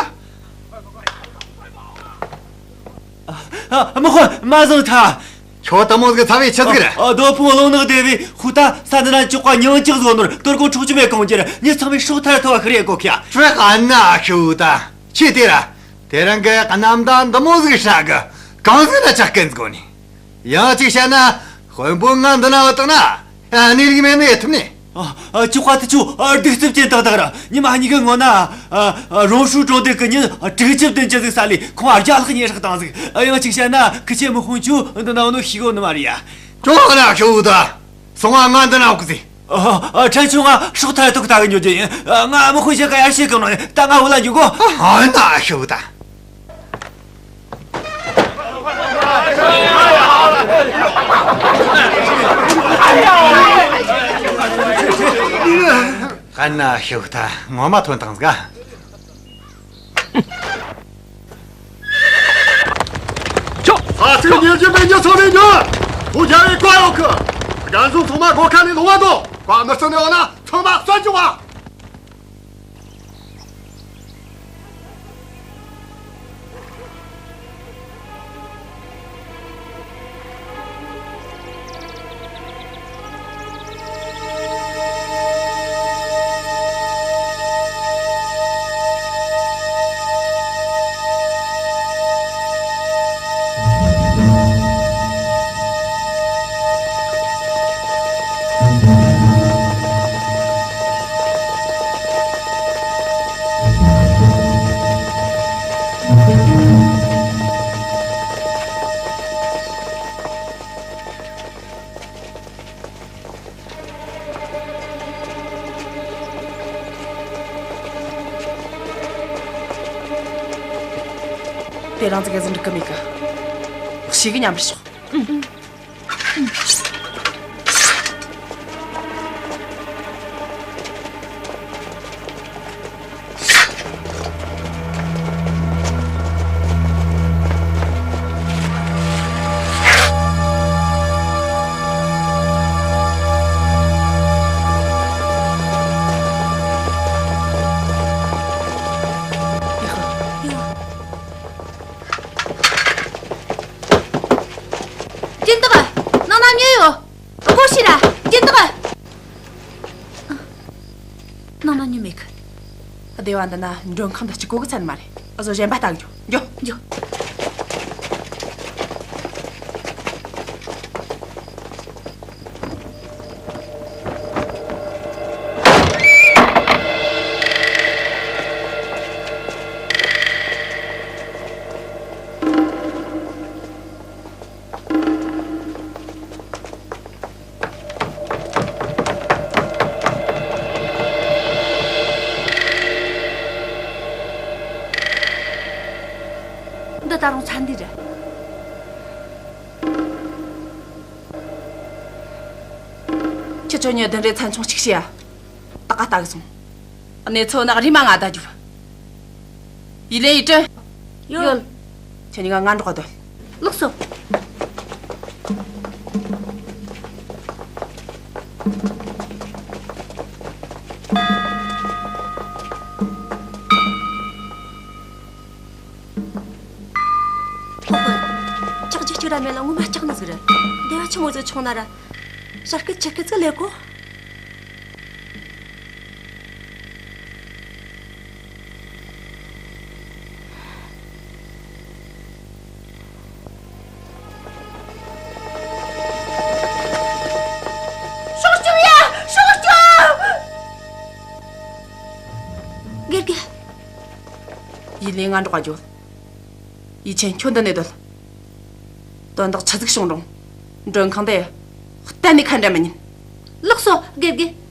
ཨ། དམག་དཔོན། མར་བཟུང་ཐལ། ཁྱོད་དེ་མོ་ཟིག་ཚ་བའི་ཆི་ཟིག་རེད། ཨ། རྡོ་ཕུང་རླུང་ནག་སྡེ་བས་ཧུ་ཏ་ས་འདི་ན་ཅོག་པ་ཉིང་ཅིག་བཟོ་ནོར་དོ་དགོང་འཕྲོག་བཅོམ་བྱས་གོང་ཁྱེར། མྱི་ཚང་མས་སྲོག་ཐར་ཐུབ་པ་ཁེར་ཡོད་གོ་ཁྱེར། ཧྲེ་ཨ་ན་ཁྱོད་ད། ཁྱོས་དེ་ར། དེ་རིང་གི་གནམ་ཟླ་འདི་མོ་ཟིག་ཧྲ་གི། གང་ཟིག་ལ་ཆག་གི་འཛུལ་གོ་ནི། ཡང་གཅིག་བཤད་ན། དཔོན་པོ་ང་འདི་ན་བཏང་ན། ཨ། གནས་ལུགས་མེད་ནི་ཡེ་ཐུབ་ནི། ཨ། ཨ། ཅོག་པ་དེ་ཚོ། ཨ། གདུག་རྩུབ་ཅན་ཏག་ཏག་ར། ཉི་མ་གཉིས་ཀྱི་སྔོན་ན། ཨ། ཨ། རོང་ཧྲུའུ་གྲོང་སྡེ་གི་མྱི་དྲུག་ཅུ་བདུན་ཅུ་ཟིག་ས་ལས་ཁོང་རྒྱ་ལག་གཉིས་སྲེག་བཏང་ཟིག། ཨ། ཡང་གཅིག་བཤད་ན་ཁི་ཆོས་དམག་དཔོན་ཁྱོད་འདི་ན་ཡོད་ནོ་ཤེས་གོ་ནི་མ་རེད་ཡ། ཅོག་ན་ཁྱོད་ད། སོང་ང་ང་འདི་ན་ཡོད་གི་ཟེར། ཨ། ཨ། ཕྲན་ཆུང་ང་སྲོག་ཐར་ཐུབ་ལྟ་གི་འགྱོ་རྒྱུ་ཡིན། ཨ། ང་དམག་དཔོན་ཞིག་ག་ཡར་བཤད་གི་ནོ་ཡིན། ད་ང་བུད་ལ་འགྱོ་གོ། ཨ་ན་ཤོད་ད། ཨ་ན་ཤོད་ད། ངོ་མ་ཐོན་དང་ཟིག། ཁྱོད། ས་ཚིགས་ཉེར་བཞི་པའི་མྱི་ཚང་མས་ཉོན། ཁོ་རྒྱལ་བའི་བཀའ་ཡོད་གི། རྒན་གཞོན་ཚང་མ་སྒོ་ཁ་ནས་ལོང་བ་དོ། བཀའ་མི་བརྩི་ནི་ཡོད་ན་ཚང་མ་གསོད་རྒྱུ་བ། དེ་རིང་ཙི་གེ་ཟིག་འགྲིག་གི་མེད་གི། ཞེ་གི་མཉམ་པར་ཤོག། སྦྱིན་བདག་ནང་ན་མྱི་ཡོད། སྒོ་ཕྱེ་ར། སྦྱིན་བདག་ནང་ན་མྱི་མེད་གི། སྡེ་བ་འདི་ན་མགྲོན་ཁང་འདི་གཅིག་པོ་གི་ཚད་མ་རེད། འུ་ཟོ་གཞན་པ་ལྟ་གི་འགྱོ། འགྱོ། འགྱོ། འདི་ད་རུང་ཚན་འདི་རེད། ཁྱེད་ཚོ་གཉིས་བདུན་རེ་ཚན་ཆུང་གཅིག་བྱོས་ཡ། ད་ག་ལྟ་གི་སོང་། གནས་ཚུལ་ནག་རིས་མ་ང་ད་རྒྱུ། ཡི་ལེ་ཡི་ཀྲེན། ཡོད། ཁྱེད་གཉིས་ཀ་ང་འགྲོགས་སྡོད། ལགས་སོ། ཁོ་ཁོ། ལྕགས་ཀྱུ་གཅིག་ར་མེད་ལ་ངོ་མ་ལྕགས་ནི་ཟིག་རེད། འདི་བ་ཆི་མོ་ཟིག་ཆུང་ན་ར། ཞར་སྐད་ཆི་སྐད་ཟིག་ལས་གོ། སྲོག་སྐྱོབ་ཡ། སྲོག་སྐྱོབ། དགེ་རྒན། ཡི་ལེ་ང་འགྲོགས་རྒྱུ། ཡི་ཆེན་ཁྱོད་འདི་ནས་སྡོད། དོན་དག་ཆི་ཟིག་བྱུང་རུང་། མགྲོན་ཁང་དེ་གཏན་ནས་ཁ་འབྲལ་མི་ཉན། ལགས་སོ། དགེ་རྒན།